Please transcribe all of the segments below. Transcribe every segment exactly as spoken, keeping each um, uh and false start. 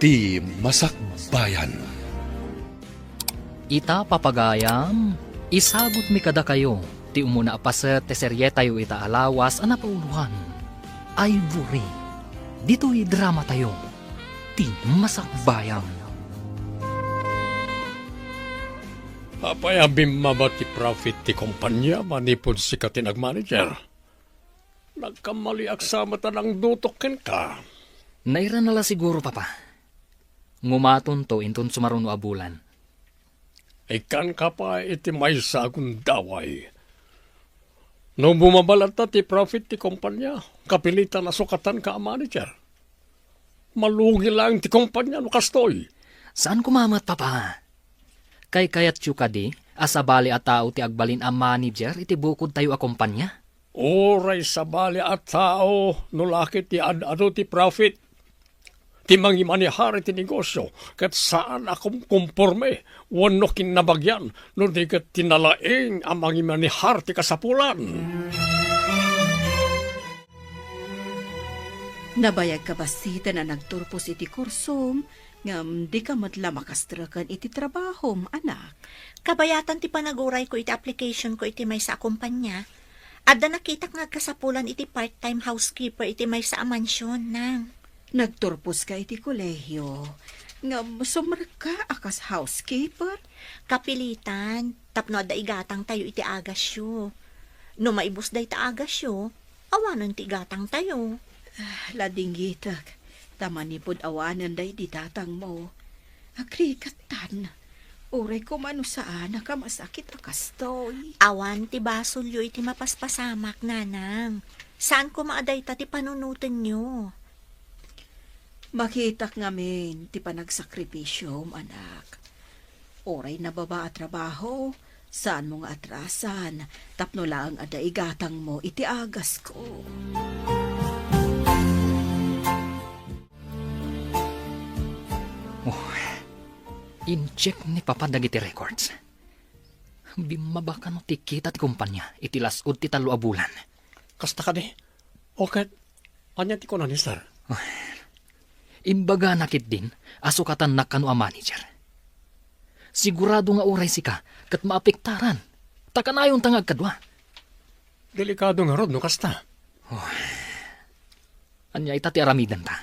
Ti Masakbayan. Ita, papagayam, isagutmi kadakayo ti umuna a paset ti serietayo ita a lawas a napauloan, Ivory. Ditoy dramatayo, Ti Masakbayan. Apay a bimmaba ti profit ti kompania manipud sika ti nagmanager? Nagkamaliak sa met a nangdutok kenka. Nairana la siguro, Papa. Ngumatonto inton sumaruno a bulan. Ikkanka pay iti maysa a gundaway. No bumaba latta ti profit ti kompania, kapilitan a sukatanka a manager. Malugi laeng ti kompania no kastoy. Saan koma met, Papa. Kaykayatyo kadi a sabali a tao ti agbalin a manager iti bukodtayo a kompania? Uray sabali a tao no la ket ti ad-adu ti profit, ti mangimanehar iti negosio, ket saan a kumkomporme wenno kinnabagian no di ket ti nalaing a mangimanehar ti kasapulan. Nabayagka bassit a nagturpos iti kursom, ngem dika met la makastreken iti trabahom, anak. Kabayatan ti panagurayko iti applicationko iti maysa a kompania. Adda nakitak nga agkasapulan iti part-time housekeeper iti maysa a mansion, nang. Nagturposka iti kolehio, ngem sumrekka a kas housekeeper? Kapilitan, tapno adda igatangtayo iti agasyo. No maibus dayta agasyo, awanen ti igatangtayo. Ah, ladingitek, ta manipud awanen daydi datangmo. Agrikattan. Uray koma no saanak a masakit a kastoy. Awan ti basolyo iti mapaspasamak, nanang. Saan koma a dayta ti panunotenyo. Makitak ngamin ti panagsakripisyom, anak. Uray nababa a trabaho, saanmo nga atrasan tapno laeng adda igatangmo iti agasko. Oh, in-check ni Papa dagiti records. Bimmaba kano ti kita ti kompania iti las-ud ti tallo a bulan. Kasta kadi? O ket, ania ti kuna ni Sir? Imbagana ketdin a sukatannak kano a manager. Sigurado nga uray sika ket maapektaran, ta kanayonta nga agkadua. Delikado ngarud no kasta. Oh. Ania ita ti aramidenta?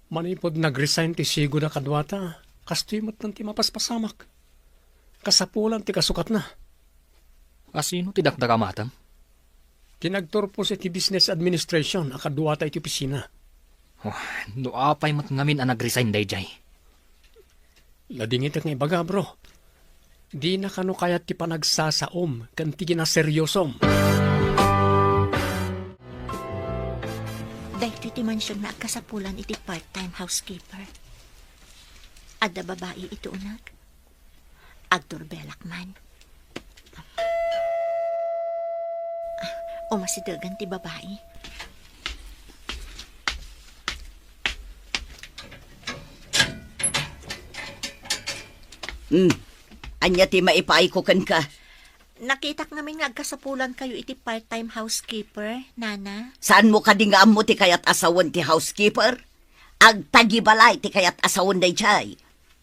Manipud nag-resign ti sigud a kaduata, kastoy met ti mapaspasamak. Kasapulan ti kasukatna. Asino ti dakdakamatem? Ti nagturpos iti business administration a kaduata iti opisina. Oh, no apay met ngamin a nag-resign daydiay? Ladingitek nga ibaga, bro. Dina kano kayat ti panagsasaom ken ti kinaseriosom. Daytoy ti mansion nga agkasapulan iti part-time housekeeper. Adda babai iti uneg. Agturbelak man. Ah, umasidegen ti babai. Hmm. Ania ti maipaayko kenka? Nakitak ngamin nga agkasapulankayo iti part-time housekeeper, Nana. Saanmo kadi nga ammo ti kayat a sawen ti housekeeper? Agtagibalay ti kayat a sawen daydiay.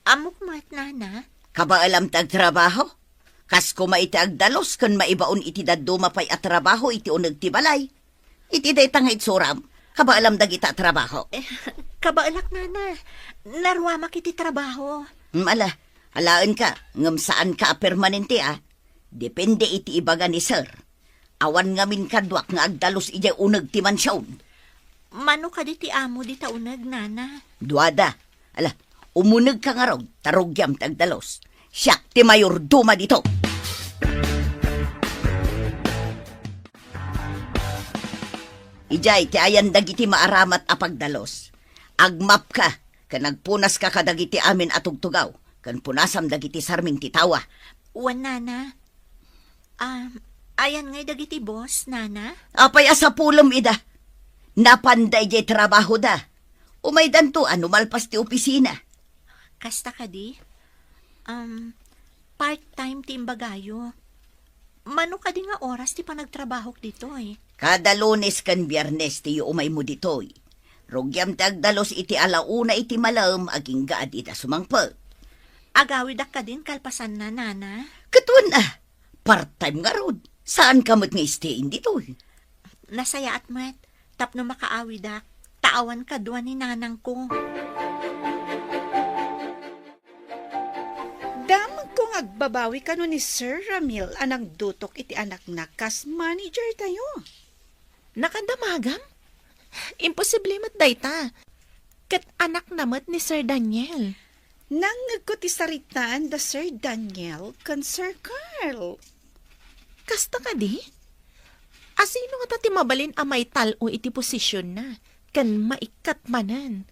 Ammok met, Nana. Kabaelam ti agtrabaho? Kas koma iti agdalus ken maibaon iti dadduma pay a trabaho iti uneg ti balay. Iti dayta nga itsuram, kabaelam dagita a trabaho. Eh, kabaelak, Nana. Naruamak iti trabaho. Mm, ala, alaenka, ngem saanka a permanente, a. Depende iti ibaga ni Sir. Awan ngamin kaduak nga agdalus idiay uneg ti mansion. Mano kadi ti amo dita uneg, Nana? Duada. Ala, umunegka ngarud, ta rugiam ti agdalus. Siak ti mayordoma dito. Idiay ti ayan dagiti maaramat a pagdalus. Agmapka, ken agpunaska kadagiti amin a tugtugaw, ken punasam dagiti sarming ti tawa. Wen, Nana. Ah, ayan ngay dagiti boss, Nana? Apay a sapulem ida? Napanda idiay trabahoda. Umaydanto a no malpas ti opisina. Kasta kadi? Um, part-time ti imbagayo. Mano kadi nga oras ti panagtrabahok ditoy? Kada Lunes ken Biernes ti umaymo ditoy. Rugiam ti agdalus iti alauna iti malem agingga a dida sumangpet. Agawidak kadin kalpasanna, Nana? Ket wen a, part-time ngarud. Saanka met nga stay-in ditoy. Nasayaat met tapno makaawidak, ta awan kadua ni nanangko. Damagko nga agbabawi kano ni Sir Ramil a nangdutok iti anakna kas manager tayo. Nakadamagam? Imposible met dayta. Ket anakna met ni Sir Daniel. Nangngegko ti saritaan da Sir Daniel ken Sir Carl. Kasta kadi? Asino ngata ti mabalin a maital-o iti posisionna ken maikkat manen?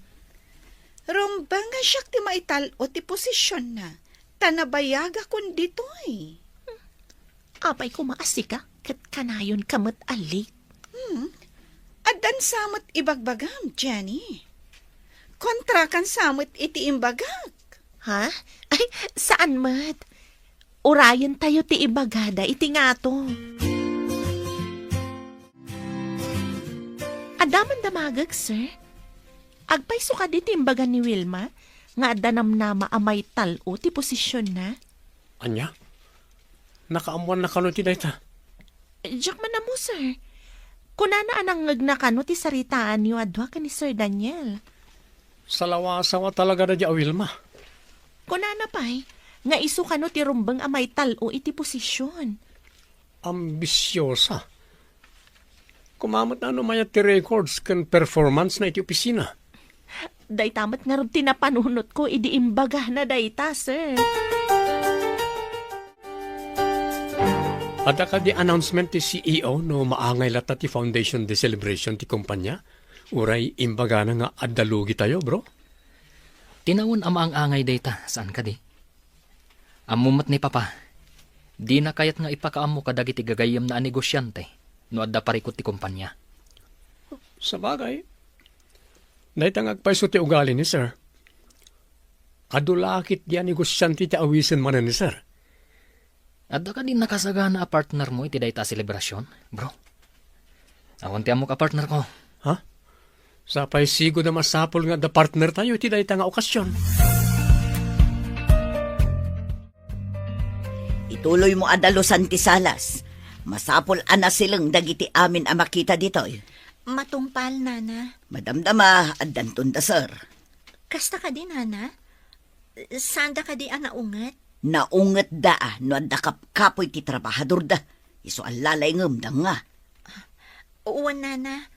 Rumbeng a siak ti maital-o ti posisionna, ta nabayagakon ditoy. Apay koma a sika ket kanayonka met a late? Hmm. Addan sa met ibagbagam, Jenny. Kontrakan sa met iti imbagak. Ha? Ay, saan met? Urayentayo ti ibagada iti ngato. Adda man damagek, sir. Agpayso kadi ti imbaga ni Wilma nga adda namnama a maital-o ti posisionna? Ania? Nakaammoanna kano ti dayta? Diak man ammo, sir. Kunana a nangngegna kano ti saritaanyo a dua ken ni Sir Daniel. Salawasawa talaga daydi a Wilma. Kunana pay nga isu kano ti rumbeng a maital-o iti posision. Ambisiosa. Koma met no mayat ti records ken performance na iti opisina. Dayta met ngarud ti napanunotko idi imbagana dayta, sir. Adda kadi announcement ti C E O no maangay latta ti Foundation Day celebration ti kumpanya? Uray imbagana nga adda lugi tayo, bro? Tinawen a maang-angay dayta, saan kadi? Ammo met ni Papa, dina kayat nga ipakaammo kadagiti gagayyemna a negosiante no adda parikut ti kumpanya. Sabagay, dayta nga agpayso ti ugali ni Sir. Adu la ketdi a negosiante ti awisen manen ni Sir. Adda kadi nakasagana a partnermo iti dayta a selebrasion, bro? Awan ti ammok a partnerko. Ha? Sapay sigud a masapul nga adda partner tayo iti dayta nga okasion. Ituloymo a dalusan ti salas. Masapul a nasileng dagiti amin a makita ditoy. Matungpal, Nana. Madamdama, addanton da, sir. Kasta kadi, Nana? Saanda kadi a naunget? Naungetda a no adda kapkapoy ti trabahadorda. Isu a lalay ngem da nga. Wen, Nana.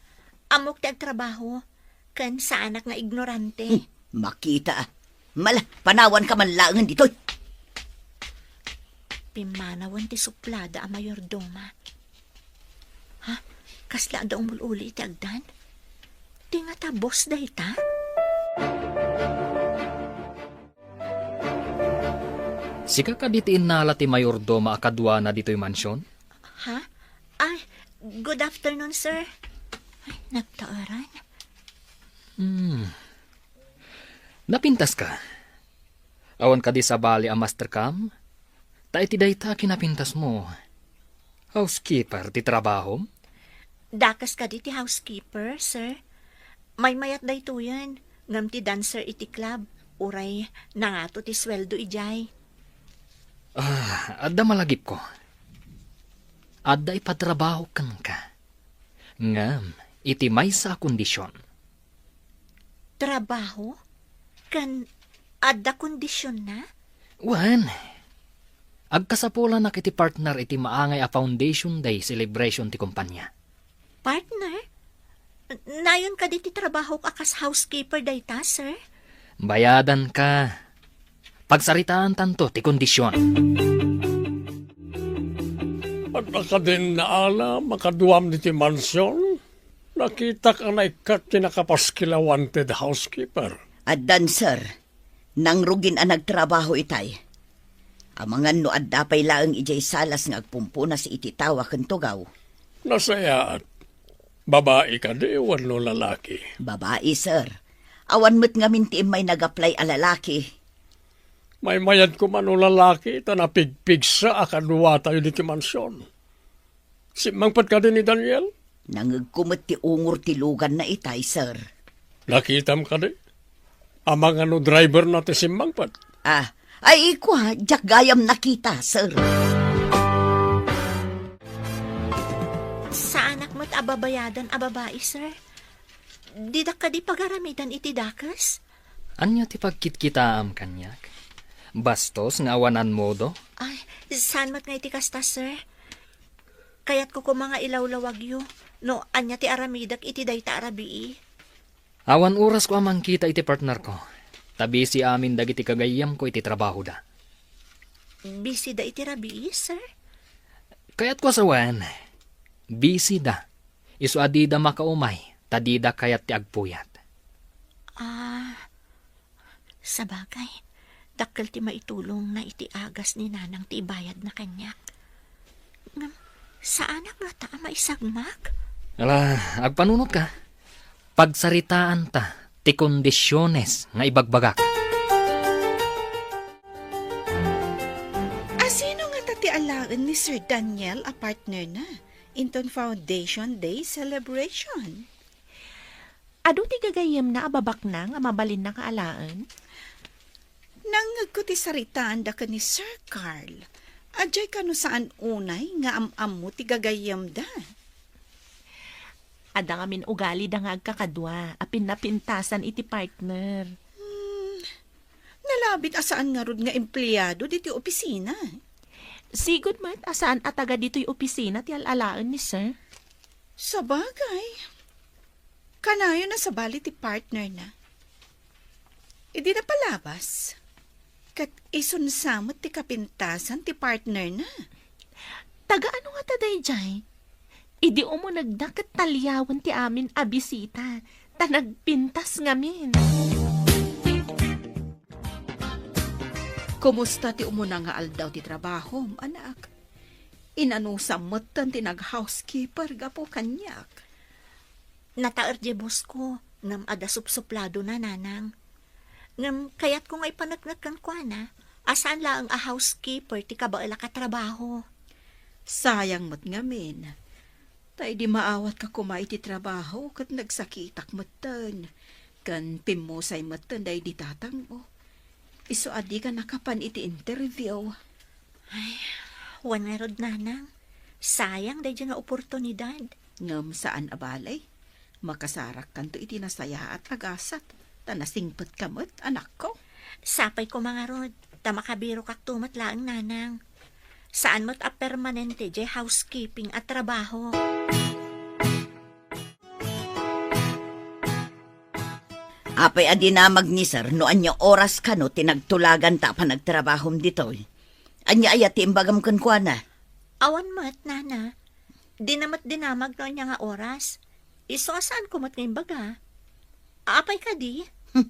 Ammok ti agtrabaho, ken saanak nga ignorante. Hmm, makita a. Mala, panawanka man laengen ditoy. Pimmanawen ti suplada a mayordoma. Ha? Kasla adda umul-uli iti agdan? Ti ngata boss dayta? Sika kadi ti innala ti mayordoma a kaduana ditoy mansion? Ha? Ay, good afternoon, sir. Ay, nagtaaran. Hmm. Napintaska? Awan kadi sabali a mastercam? Ta iti dayta a kinapintasmo, housekeeper ti trabahom? Dakes kadi ti housekeeper, sir. Maymayat daytoyen, ngem ti dancer iti club, uray nangato ti sueldo idiay. Ah, adda malagipko. Adda ipatrabahok kenka. Ngem iti maysa a kondision. Trabaho? Ken adda kondisionna? Wen, agkasapulanak iti partner iti maangay a Foundation Day celebration ti kumpanya. Partner? Nayon kadi ti trabahok a kas housekeeper dayta, sir? Bayadanka. Pagsaritaantanto ti kondision. Adda kadin naalam a kaduam diti mansion? Nakitak a naikkat ti nakapaskil a wanted housekeeper. Addan, sir. Nangrugin a nagtrabaho itay. Amangan no adda pay laeng idiay salas nga agpumpunas iti tawa ken tugaw. Nasayaat. Babai kadi wenno lalaki? Babai, sir. Awan met ngamin ti immay nag-apply a lalaki. Maymayad koma no lalaki ta napigpigsa a kaduatayo diti mansion. Simmangpet kadi ni Daniel? Nangegko met ti ungor ti luganna itay, sir. Nakitam kadi? Amangan no driver na ti simmangpet? Ah, ay, ikua, diak gayam nakita, sir. Saanak met a babayadan a babai, sir. Didak kadi pagaramidan iti dakes? Ania ti pagkitkitaam kaniak? Bastos nga awanan modo? Ay, saan met nga iti kasta, sir? Kayatko koma nga ilawlawagyo no ania ti aramidek iti dayta a rabii. Awan orasko a mangkita iti partnerko, ta busy amin dagiti gagayyemko iti trabahoda. Busy da iti rabii, sir? Kayatko a sawen, busy da. Isu a dida makaumay, ta dida kayat ti agpuyat. Ah, sabagay, dakkel ti maitulongna iti agas ni Nanang ti ibayadna kaniak. Ngem, saanak ngata a maisagmak? Ala, agpanunotka. Pagsaritaanta ti kondisiones nga ibagbagak. Asino ngata ti alaen ni Sir Daniel a partnerna inton Foundation Day celebration? Adu ti gagayyemna a babaknang a mabalinna nga alaen? Nangngegko ti saritaanda ken ni Sir Carl. Adiay kano saan unay nga am-ammo ti gagayyemda? Adda ngamin ugalida nga agkakadua a pinnapintasan iti partner. Hmm, nalabit a saan ngarud nga empleado ditoy opisina. Sigud met a saan a taga ditoy opisina ti al-alaen ni Sir. Sabagay. Kanayon a sabali ti partnerna. Idi napalabas, ket isunsa met ti kapintasan ti partnerna. Taga ano ngata daydiay? Idi umunegda ket taliawen ti amin a bisita, ta nagpintas ngamin. Kumusta ti umuna nga aldaw ti trabahom, anak? Inanusam metten ti nag-housekeeper gapu kaniak. Nataer diay boss ko, ngem adda supsupladona, Nanang. Ngem kayatko nga ipaneknek kenkuana a saan laeng a housekeeper ti kabaelak a trabaho. Sayang met ngamin. Ta idi maawatka koma iti trabaho ket nagsakitak metten, ken pimmusay metten daydi tatangmo. Isu a dika nakapan iti interview. Ay, wen ngarud, Nanang. Sayang daydiay nga oportunidad. Ngem saan a bale, makasarakkanto iti nasayaat a gasat, ta nasingpetka met, anakko. Sapay koma ngarud, ta makabirokakto met laeng, Nanang. Saan met a permanente diay housekeeping a trabaho. Apay a dinamag ni Sir no ania oras kano ti nagtulaganta a panagtrabahom ditoy? Ania aya ti imbagam kenkuana? Awan met, Nana. Dina met dinamag no ania nga oras. Isu a saanko met nga imbaga. Apay kadi? Hmm,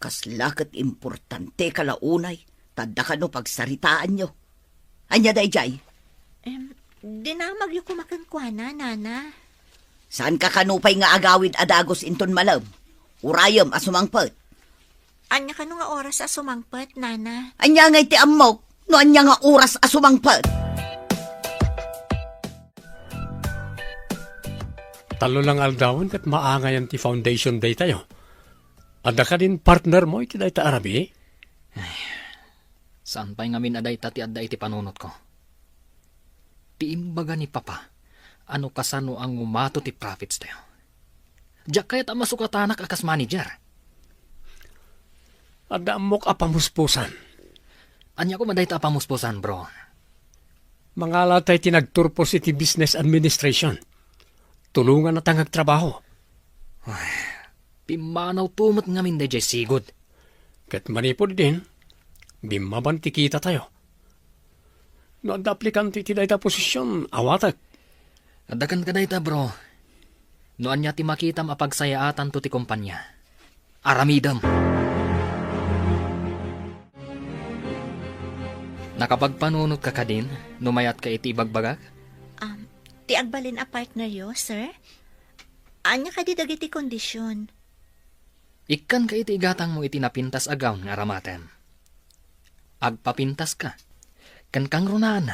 kasla ket importanteka la unay, ta adda kano pagsaritaanyo. Ania daydiay? Em, dinamagyo koma kenkuana, Nana. Saanka kano pay nga agawid a dagus inton malem? Urayem a sumangpet. Ania kano nga oras a sumangpet, Nana? Ania ngay ti ammok no ania nga oras a sumangpet? Tallo lang aldawen ket maangayan ti foundation day tayo. Adda kadin partner mo iti dayta a rabii? Ay, saan pay ngamin a dayta ti adda iti panunotko. Ti imbaga ni Papa a no kasano a ngumato ti profits tayo. Diak kayat a masukatanak a kas manager. Adda ammok a pamuspusan. Ania koma dayta a pamuspusan, bro? Mangala tay ti nagturpos iti business administration. Tulonganna ta nga agtrabaho. Ay, pimmanaw to met ngamin daydiay sigud. Ket manipud idin, bimmaban ti kita tayo. No adda aplikante iti dayta a posisyon, awatek. Adda kenka dayta, bro. No ania ti makitam a pagsayaatanto ti kompania, aramidem. Nakapagpanunotka kadin no mayatka iti ibagbagak? Um, ti agbalin a partneryo, sir? Ania kadi dagiti kondisyon? Ikkanka iti igatangmo iti napintas a gown nga aramatem. Agpapintaska. Ken kangrunaan,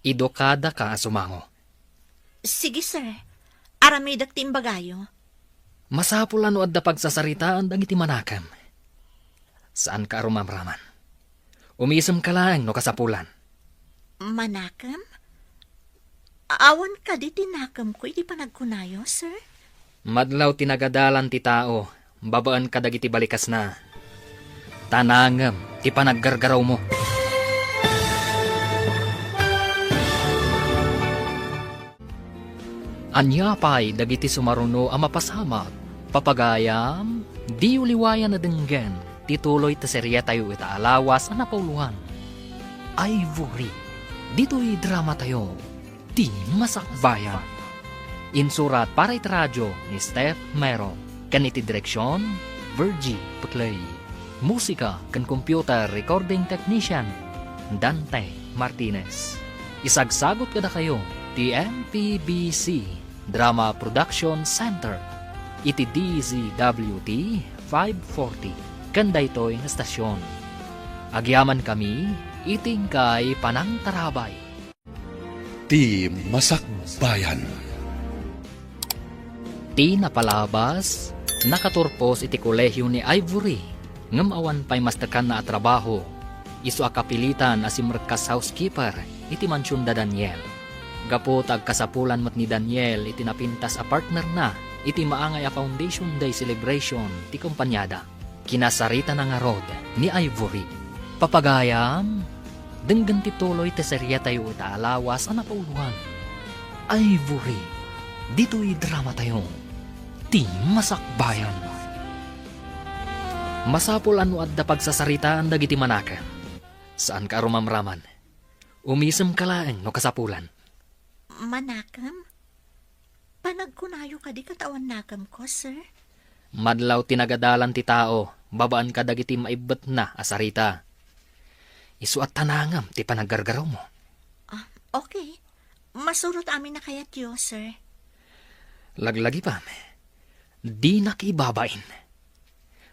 idukadaka a sumango. Sige, sir. Aramidek ti imbagayo. Masapul a no adda pagsasaritaan dagiti manakem. Saanka a rumamraman. Umisemka laeng no kasapulan. Manakem? Awan kadi ti nakemko iti panagkunayo, sir? Madlaw ti nagadalan ti tao babaen kadagiti balikasna. Ta nangem ti panaggargarawmo. Ania pay dagiti sumaruno a mapasamak? Papagayam, diyo liwayan a denggen ti tuloy ti serietayo ita a lawas a napauloan. Ivory, ditoy dramatayo, ti Masakbayan. Insurat para iti radyo ni Steph Mero, ken iti direksion, Virgie Peclay. Musika ken computer recording technician, Dante Martinez. Isagsagot kadakayo ti M P B C Drama Production Center iti D Z W T five forty ken daytoy nga estasion. Agyamankami iti inkay panangtarabay. Ti Masakbayan. Ti napalabas, nakaturpos iti kolehio ni Ivory, ngem awan pay mastekanna a trabaho. Isu a kapilitan a simrekka as housekeeper iti mansion da Daniel. Gapu ta agkasapulan met ni Daniel iti napintas a partnerna iti maangay a Foundation Day celebration ti kompaniada. Kinasaritana ngarud ni Ivory. Papagayam, denggen ti tuloy ti serietayo ita a lawas a napauloan. Ivory, ditoy dramatayo, ti Masakbayan. Masapul a no adda pagsasaritaan dagiti manakem. Saanka a rumamraman. Umisemka laeng no kasapulan. Manakem? Panagkunayo kadi ket awan nakemko, sir? Madlaw ti nagadalan ti tao, babaen kadagiti maibbetna a sarita. Isu a ta nangem ti panaggargarawmo. Ah, okay. Masurot amin a kayatyo, sir. Laglagipam, dinak ibabain.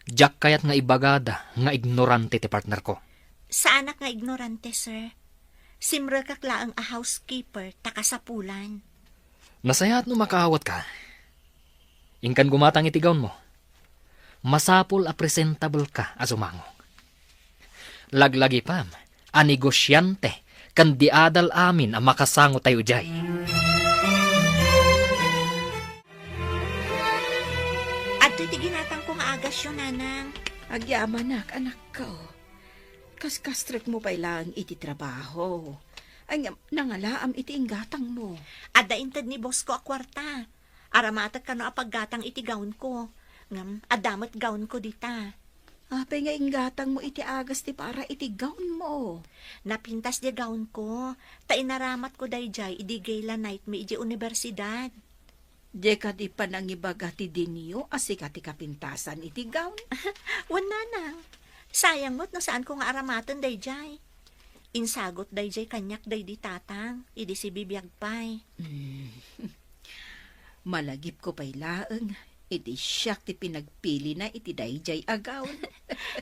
Diak kayat nga ibagada nga ignorante ti partnerko. Saanak nga ignorante, sir. Simrekak laeng a housekeeper ta kasapulan. Nasayaat no makaawatka. Inkan gumatang iti gownmo. Masapul a presentable ka a sumango. Laglagipam a negosiante ken di adal amin a makasangotayo idiay. Adtoy ti ginatangko nga agasyo, nanang. Agyamanak, anakko. Kaskastrekmo pay laeng iti trabaho. Ay, ngem, nangalaam iti inggatangmo. Adda inted ni bossko a kuarta. Aramatek kano a paggatang iti gownko. Ngem, adda met gownko dita. Apay nga inggatangmo iti agas ti para iti gownmo? Napintas diay gownko, ta inaramatko daydiay idi gala night mi idiay universidad. Diay kadi panangibaga ti dinio a sika ti kapintasan iti gown? Wen, nanang. Sayang met no saanko nga aramaten daydiay. Insagot daydiay kaniak daydi tatang, idi sibibiag pay. Hmm. Malagipko pay laeng, iti siak ti pinagpilina iti daydiay a gown.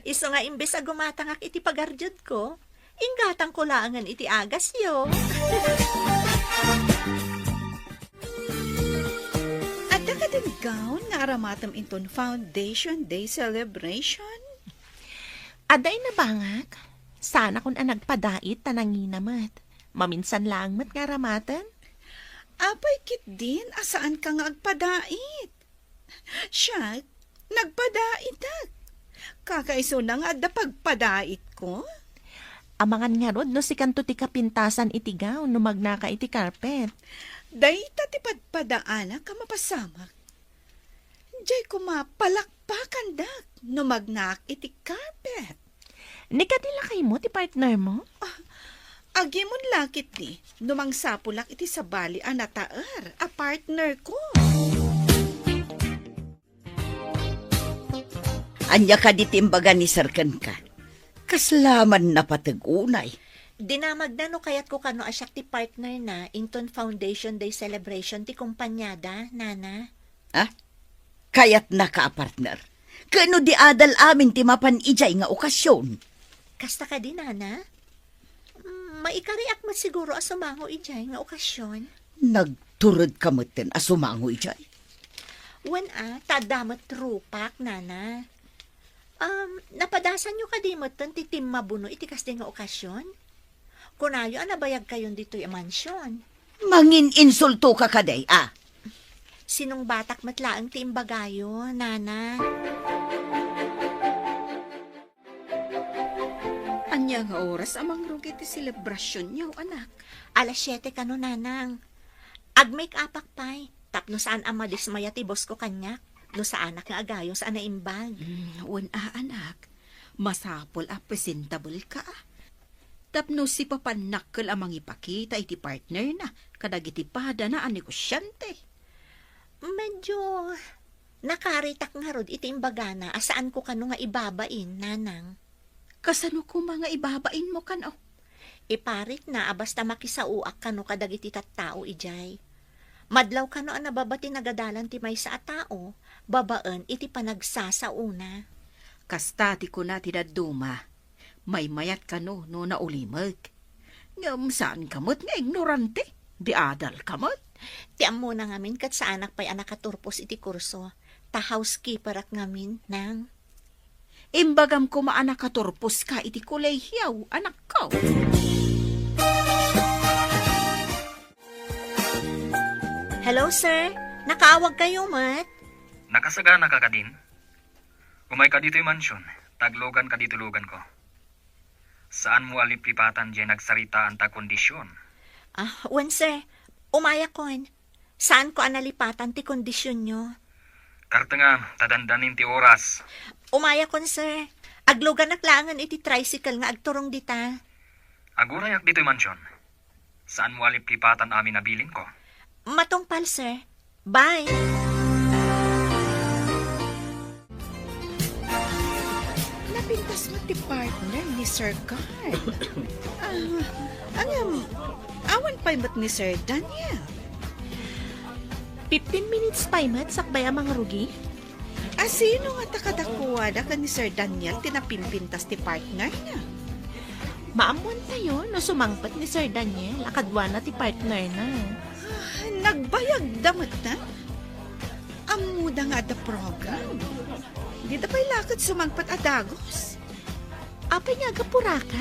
Isu nga imbes a gumatangak iti pagardiodko, inggatangko laengen iti agasyo. Adda kadin gown nga aramatem inton Foundation Day celebration? Adda, inabangak. Saanakon a nagpadait ta nangina met. Maminsan laeng met nga aramaten. Apay ketdin a saanka nga agpadait? Siak, nagpadaitak. Kakaisuna nga adda pagpadaitko. Amangan ngarud no sikanto ti kapintasan iti gown no magnaka iti carpet. Dayta ti padpadaanak a mapasamak. Diay koma palakpakandak no magnak iti carpet. Ni kadi lakaymo ti partnermo? Ah, agimon la ketdi no mangsapulak iti sabali a nataer a partnerko. Ania kadi ti imbaga ni Sir kenka? Kasla man napateg unay. Dinamagna no kayatko kano a siak ti partnerna inton Foundation Day celebration ti kompaniada, Nana. Ah? Kayatnaka a partner? Ken no di adal amin ti mapan idiay nga okasion? Kasta kadi, Nana? Mm, maikariak met siguro a sumango idiay nga okasion. Nagturedka metten a sumango idiay? Wen a, ta adda met rupak, nana. Um, napadasanyo kadi metten ti timmabuno iti kasdi nga okasion? Kunayo a nabayagkayon ditoy a mansion. Mangin-insultoka kadi, a? Sinungbatak met laeng ti imbagayo, nana. Ania nga oras a mangrugi ti selebrasionyo, anak? Alas siete kano, nanang. Ag-make-upak pay, tapno saan a madismaya ti boss ko kaniak, no saanak nga agayos a naimbag. Mm, wen a, anak. Masapul a presentable ka. Tapno sipapannakkel a mangipakita iti partnerna kadagiti padana a negosyante. Medyo nakaritak ngarud iti imbagana a saanko kano nga ibabain, nanang. Kasano koma nga ibabainmo kano? Iparitna a basta makisaoak kano kadagiti tattao idiay. Madlaw kano a nababa ti nagadalan ti maysa a tao babaen iti panagsasaona. Kasta ti kuna ti dadduma. Maymayat kano no naulimek. Ngem saan ka met nga ignorante. Di adal ka met. Ti ammona ngamin ket saanak pay a nakaturpos iti kurso. Ta housekeeperak ngamin, nang. Imbagam koma a nakaturpos ka iti kolehiaw, anakko. Hello, sir. Nakaawag kayo met? Nakasagana ka kadin? Umay ka ditoy mansion, ta aglugan ka ditoy lugan ko. Saan mo a liplipatan diay nagsaritaan ta kondisyon. Ah, wen, sir. Umayakon. Saan ko a nalipatan ti kondisyonyo. Kartengam, ta dandanin ti oras. Umayakon, sir. Agluganak laengen iti tricycle nga agturong dita. Agurayak ditoy mansion. Saan mo a liplipatan amin a bilin ko. Matungpal, sir. Bye. Napintas met ti partner ni Sir Carl. Ah, ngem, awan pay met ni Sir Daniel. Fifteen minutes pay met sakbay a mangrugi. Asino ngata kadakuada ken ni Sir Daniel ti napimpintas ti partnerna? Maammoantayo no sumangpet ni Sir Daniel a kaduana ti partnerna. Ah, nagbayagda met, ha? Ammoda nga adda program. Dida pay la ket sumangpet a dagus. Apay nga agapuraka?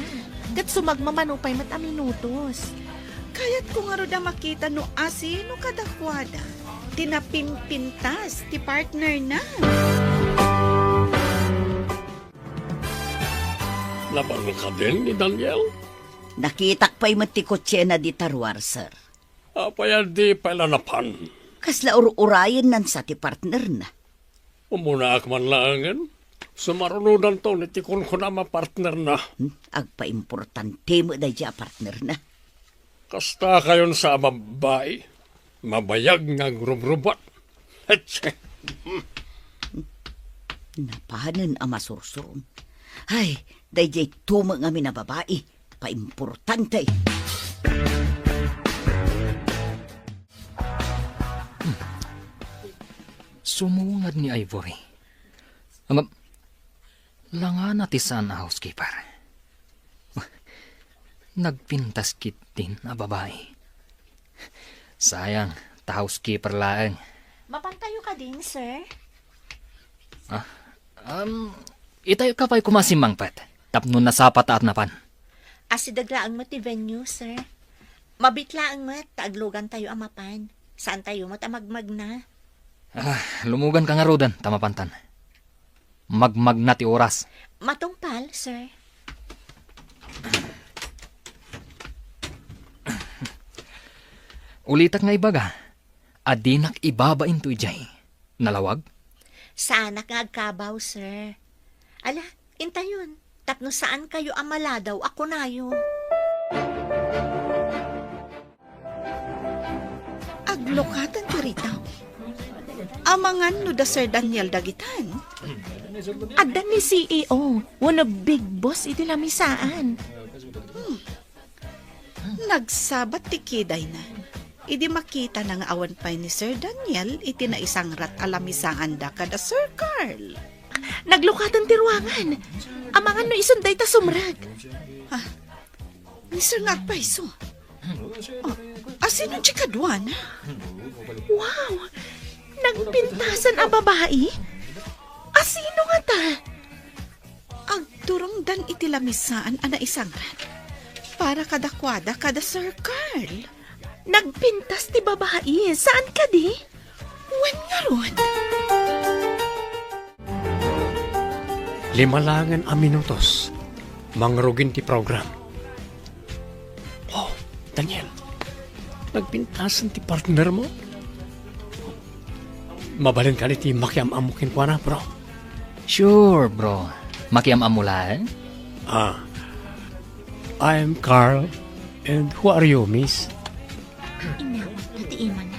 Ket sumagmamano pay met a minutos. Kayatko ngarud a makita no asino kadakuada ti napimpintas ti partnerna. Napan kadin ni Daniel? Nakitak pay met ti kotsena dita ruar, sir. Apay a di pay la napan? Kasla ur-urayennan sa ti partnerna. Umunaak man laengen. Sumarunodanton iti kunkunam a partnerna. Hmm? Agpaimportante met daydiay a partnerna. Kasta kayon sa a babbai, mabayag nga agrubrubot. Hetse. Napanen a masursuron. Ay, daydiay tumeng amin a babai. Paimportante. Sumungad ni Ivory. Ngem, langana ti saan a housekeeper. Nagpintas ketdin a babai. Sayang, ta housekeeper laeng. Mapantayo kadin, sir? Ah, um, itayo ka pay koma a simmangpet, tapno nasapa ta a napan. Asideg laeng met ti venue, sir. Mabiit laeng met ta aglugantayo a mapan. Saantayo met a magmagna. Ah, lumugan ka ngaruden ta mapantan. Magmagna ti oras. Matungpal, sir. Ulitak nga ibaga, a dinak ibabain to idiay. Nalawag? Saanak nga agkabaw, sir. Ala, intayon, tapno saan kayo a maladaw a kunayo. Aglukaten ti ritaw. Amangan no da Sir Daniel dagitan? Adda ni C E O, wenno big boss iti lamisaan. Hmm. Nagsabat ti kidayna. Idi makitana nga awan pay ni Sir Daniel iti naisangrat a lamisaanda kada Sir Carl. Naglukaten ti ruangan. Amangan no isun dayta sumrek. Ah, Mister nga agpayso. Oh, asino ti kaduana? Wow! Nagpintasan a babai? Asino ngata? Agturongdan iti lamisaan a naisagrat para kadakuada kada Sir Carl. Nagpintas ti babai, saan kadi? Wen ngarud. Lima laengen a minutos, mangrugin ti program. Oh, Daniel, nagpintasan ti partner mo? Mabalin kadi ti makiam-ammo kenkuana, bro? Sure, bro. Makiam-ammo laeng? Ah, I'm Carl, and who are you, miss? Inawatna ti imana.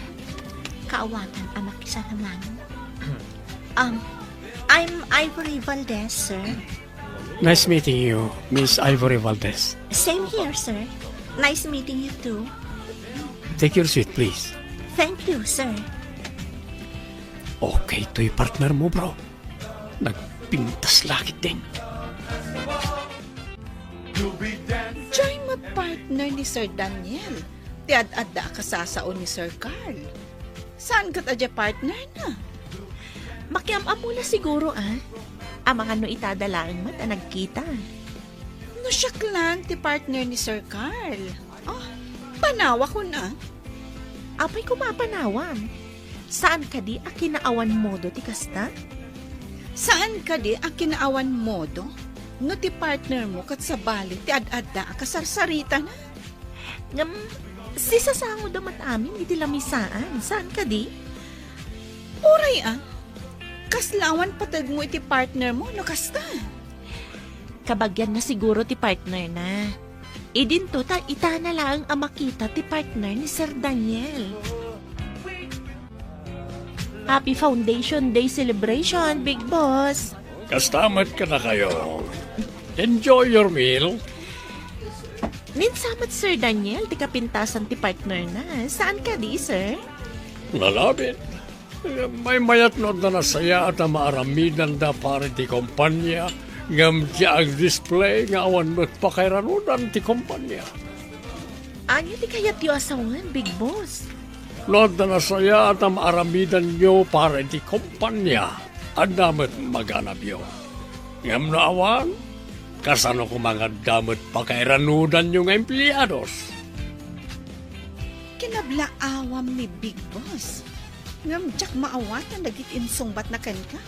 Kaawatan a makisaramanan. Um, I'm Ivory Valdez, sir. Nice meeting you, Miss Ivory Valdez. Same here, sir. Nice meeting you too. Take your seat, please. Thank you, sir. Okay toy partner mo, bro. Nagpintas la ketdin. Diay met partner ni Sir Daniel ti ad-adda a kasasao ni Sir Carl. Saan ket a diay partner na? Makiam-ammo la siguro, ah. Amangan no ita da laeng met a nagkita. No siak laeng ti partner ni Sir Carl. Oh, panawakon, ah. Apay koma a panawam? Saan kadi a kinaawan modo ti kasta? Saan kadi a kinaawan modo no ti partner mo ket sabali ti ad-adda a kasarsaritana? Ngem, sisasangoda met amin iti lamisaan, saan kadi? Uray a, kasla awan pategmo iti partner mo no kasta? Kabagianna siguro ti partner na. Idinto ta itana laeng a makita ti partner ni Sir Daniel. Happy Foundation Day celebration, Big Boss! Kasta met kadakayo. Enjoy your meal. Ni sa met, Sir Daniel, ti kapintasan ti partner na. Saan kadi, sir? Nalabit. Maymayat no adda nasayaat a maaramidanda para iti kompania, ngem diay agdisplay nga awan met pakairanudan ti kompania. Ania ti kayatyo a sawen, Big Boss? No adda nasayaat a maaramidanyo para iti kompania, adda met maganabyo. Ngem no awan, kasano koma nga adda met pakairanudanyo nga empleados? Kinablaawam ni Big Boss, ngem diak maawatan dagiti insungbatna kenka.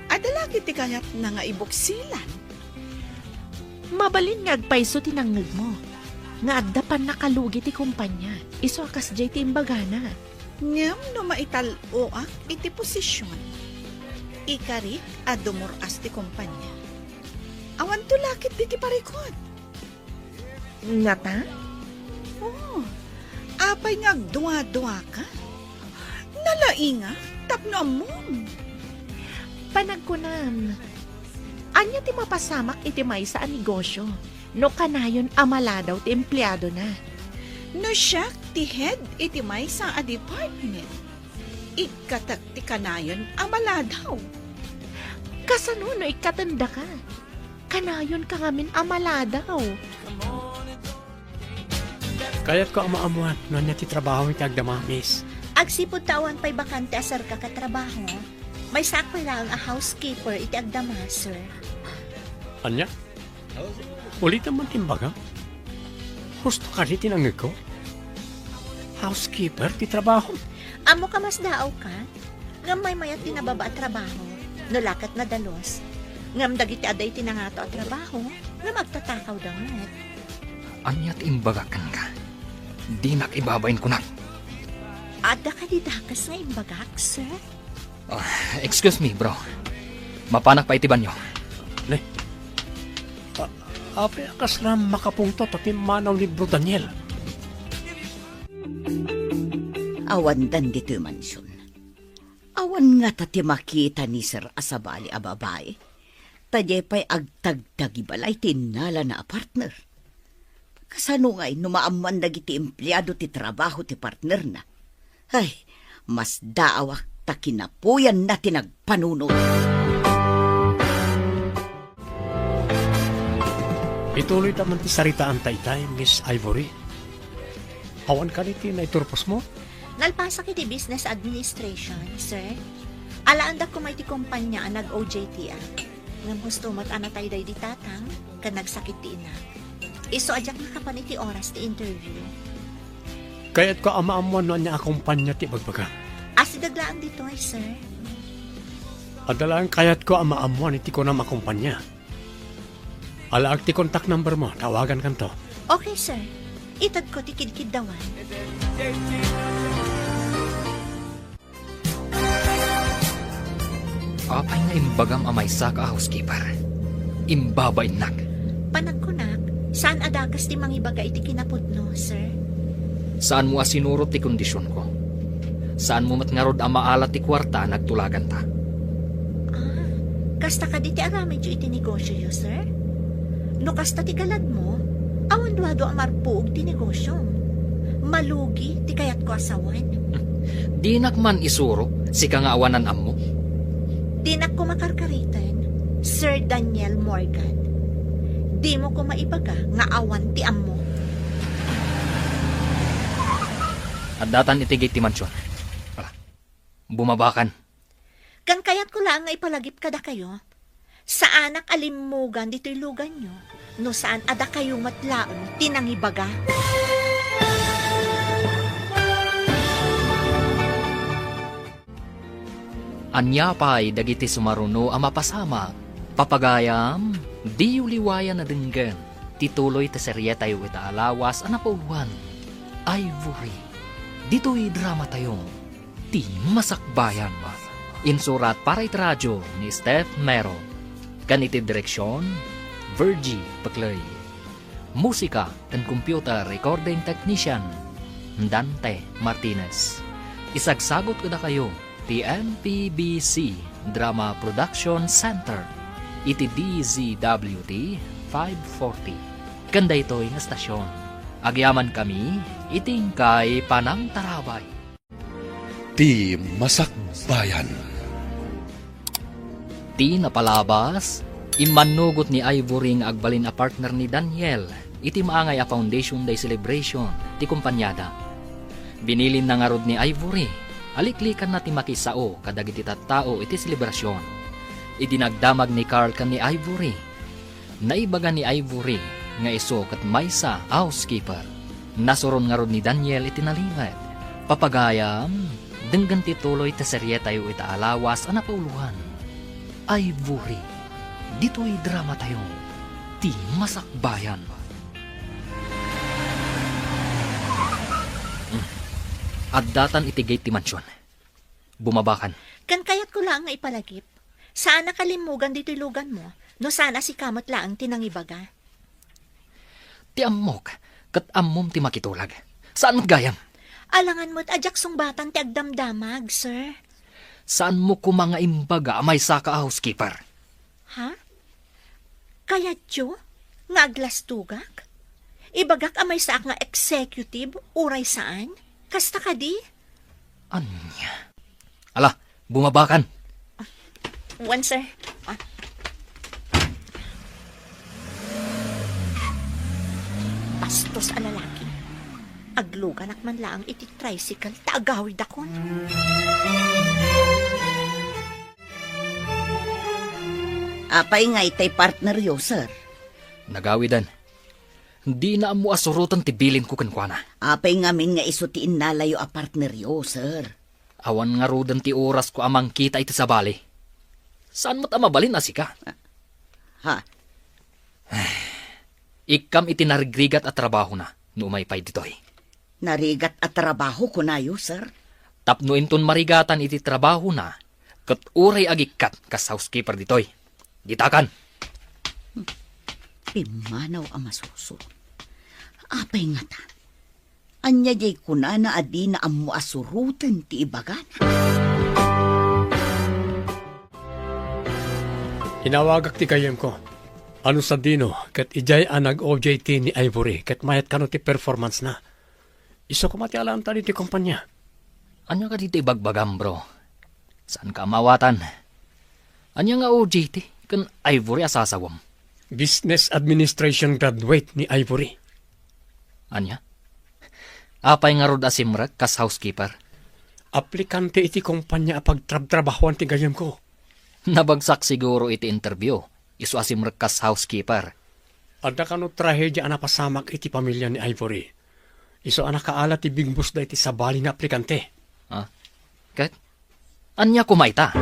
Adda la ketdi kayatna nga ibuksilan? Mabalin nga agpayso ti nangngegmo nga adda pannakalugi ti kompania, isu a kasdiay ti imbagana. Ngem no maital-oak iti posision, ikarik a dumur-as ti kompania. Awanto la ketdi ti parikut. Ngata? Oh, apay nga agduaduaka? Nalaingak tapno ammom. Panagkunam, ania ti mapasamak iti maysa a negosio no kanayon a maladaw ti empleadona? No siak ti head iti maysa a department, ikkatak ti kanayon a maladaw. Kasano no ikkatendaka? Kanayonka ngamin a maladaw. Kayatko a maammoan no ania ti trabaho iti agdama, miss. Agsipud ta awan pay bakante a serka ket trabaho, maysaak pay laeng a housekeeper iti agdama, sir. Ania? Ulitem man ti imbagam. Husto kadi ti nangngegko? Housekeeper ti trabaho? Ammok a masdaawka, ngem maymayat ti nababa a trabaho, no la ket nadalus. Ngem dagiti adda iti nangato a trabaho, ngem agtatakawda met. Ania ti imbagak kenka? Dinak ibabain kunak. Adda kadi dakes nga imbagak, sir? Ah, excuse me, bro. Mapanak pay iti banyo. Ne? A-, apay a kasla makapungtot a pimmanaw ni Bro Daniel? Awandan ditoy mansion. Awan ngata ti makita ni Sir a sabali a babai. Ta diay pay agtagtagi balay ti innalana a partner. Kasano ngay no maammoan dagiti empleado ti trabaho ti partnerna? Ay, masdaawak ta kinapuyanna ti nagpanunot. Ituloyta man ti saritaanta itay, Miss Ivory. Awan kadi ti naiturposmo? Nalpasak iti business administration, sir. Alaandak koma iti kumpanya a nag-O J T-ak. Ngem husto met a natay daydi tatang ken nagsakit ti inak. Isu a diak makapan iti oras ti interview. Kayatko a maammuan no ania a kumpanya ti ibagbagam. Asideg laeng ditoy, sir. Adda laeng kayatko a maammuan iti kunam a kumpanya. Alaak ti contact number mo, tawagankanto. Okay, sir. Itedko ti kidkiddawan. Apay nga imbagam a maysaka a housekeeper? Imbabainnak. Panagkunak, saan a dakes ti mangibaga iti kinapudno, sir? Saanmo a sinurot ti kondisionko. Saanmo met ngarud a maala ti kuarta a nagtulaganta. Ah, kasta kadi ti aramidyo iti negosioyo, sir? No kasta ti galadmo, awan duadua a marpuog ti negosiom. Malugi ti kayatko a sawen. Dinak man isuro, sika nga awanan ammo. Dinak koma karkariten, Sir Daniel Morgan. Dimo koma ibaga nga awan ti ammo. Addatan iti gate ti mansion. Ala, bumabakan. Ken kayatko laeng nga ipalagip kadakayo, saanak a limmugan ditoy luganyo, no saan a dakayo met laeng ti nangibaga. Ania pay dagiti sumaruno a mapasamak? Papagayam, diyo liwayan a denggen ti tuloy ti serietayo ita a lawas a napauloan, Ivory. Ditoy dramatayo, ti Masakbayan. Insurat para iti radio ni Steph Mero. Ken iti direksion, Virgie Peclay. Musika ken computer recording technician, Dante Martinez. Isagsagut kadakayo ti M P B C Drama Production Center iti D Z W T five forty. Ken daytoy nga estasion, agyamankami iti inkay panangtarabay. Ti Masakbayan. Ti napalabas, immannugot ni Ivory nga agbalin a partner ni Daniel iti Maangay a Foundation Day celebration ti kompaniada. Binilinna ngarud ni Ivory a liklikanna ti makisao kadagiti tattao iti selebrasion. Idi nagdamag ni Carl ken ni Ivory, naibaga ni Ivory nga isu ket maysa a housekeeper. Nasuron ngarud ni Daniel iti nalinged. Papagayam, denggen ti tuloy ti serietayo ita a lawas a napauloan, Ivory. Ditoy dramatayo, ti Masakbayan. Hmm. Addatan iti gate ti mansion. Bumabakan. Ken kayatko laeng nga ipalagip. Saanak a limmugan ditoy luganmo, no saan a sika met laeng ti nangibaga. Ti ammok, ket ammom ti makitulag. Saan met gayam. Alangan met a diak sungbatan ti agdamdamag, sir. Saanmo koma nga imbaga a maysaka a housekeeper? Ha? Kayatyo nga aglastugak? Ibagak a maysaak nga executive, uray saan? Kasta kadi? Ania? Ala, bumabakan. Wen, sir. Ah. Bastos a lalaki. Agluganak man laeng iti tricycle ta agawidakon. Apay nga itay partneryo, sir? Nagawiden. Dina ammo a suroten ti bilinko kenkuana. Apay ngamin nga isu ti innalayo a partneryo, sir? Awan ngaruden ti orasko a mangkita iti sabali. Saan met a mabalin a sika? Ha? Ikkam iti narigrigat a trabahona no umay pay ditoy. Narigat a trabaho, kunayo, sir? Tapno inton marigatan iti trabahona, ket uray agikkat kas housekeeper ditoy. Ditakan! Pimmanaw a masursuro. Apay ngata? Ania diay kunana a dina ammo a suroten ti ibagana? Inawagak ti gayyemko. Ano sadino, ket idiay a nag-O J T ni Ivory, ket mayat kano ti performance na. Isu koma ti alaanta ditoy kompania. Ania kadi ti ibagbagam, bro? Saanka a maawatan? Ania nga O J T ken Ivory a sasawem? Business Administration graduate ni Ivory. Ania? Apay ngarud a simrek kas housekeeper? Aplikante iti kompania a pagtrabtrabahoan ti gayyemko. Nabagsak siguro iti interview. Isu a simrek kas housekeeper. Adda kano trahedia a napasamak iti pamilya ni Ivory. Isu a nakaala ti bigbusda iti sabali nga aplikante. Ha? Ket? Ania koma ita?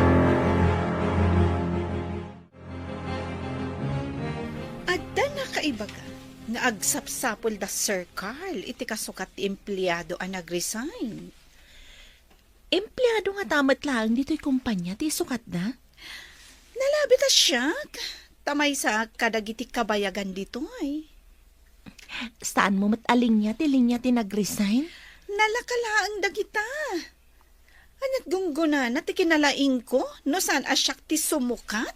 Adda nakaibaga nga agsapsapul da Sir Carl iti kasukat ti empleado a nag-resign. Empleado ngata met laeng ditoy kompania ti isukatda? Nalabit a siak, ta maysaak kadagiti kabayagan ditoy. Saanmo met a linia ti linia ti nag-resign? Nalaka laeng dagita. Ania't gunggonana ti kinalaingko no saan a siak ti sumukat?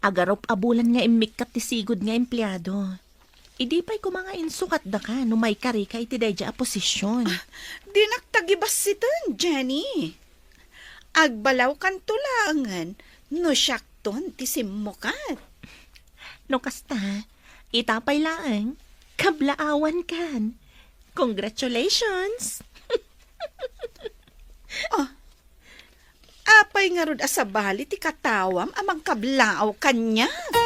Agarup a bulan nga immikkat ti sigud nga empleado. Idi pay koma nga insukatdaka no maikarika iti daydiay a posisyon. Ah, dinak ta gibassiten, Jenny. Agbalawkanto laengen no siakton ti simmukat. No kasta, ita pay laeng, kablaawankan. Congratulations! Ah, apay ngarud a sabali ti katawam a mangkablaaw kaniak?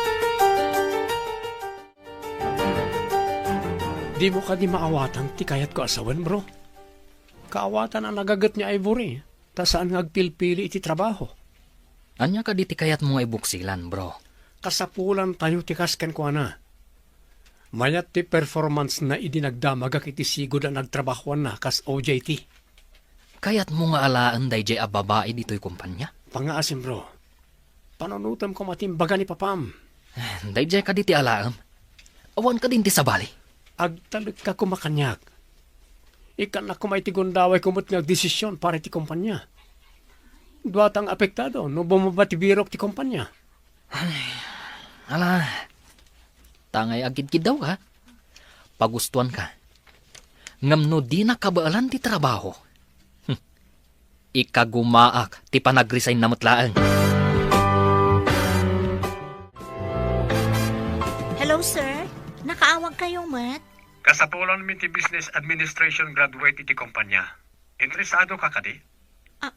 Dimo kadi maawatan ti kayatko a sawen, bro? Kaawatan a nagaget ni Ivory, ta saan nga agpilpili iti trabaho. Ania kadi ti kayatmo nga ibuksilan, bro? Kasapulantayo ti kas kenkuana. Mayat ti performance-na idi nagdamagak iti sigud a nagtrabahoanna kas O J T. Kayatmo nga alaen daydiay a babai ditoy kompania? Pangngaasim, bro. Panunotem koma ti imbaga ni papam. Daydiay kadi ti alaem? Awan kadin ti sabali? Agtalekka koma kaniak. Ikkannak koma iti gundawayko met nga agdesisyon para iti kompania. Duatang apektado no bumaba ti birok ti kompania. Ala, tangay agkidkiddawka. Pagustuanka. Ngem no dina kabaelan ti trabaho, hmm, ikagumaak ti panagresign-na met laeng. Hello, sir. Nakaawag kayo met? Kasapulanmi ti business administration graduate iti kompanya. Interesado ka kadi? Ah,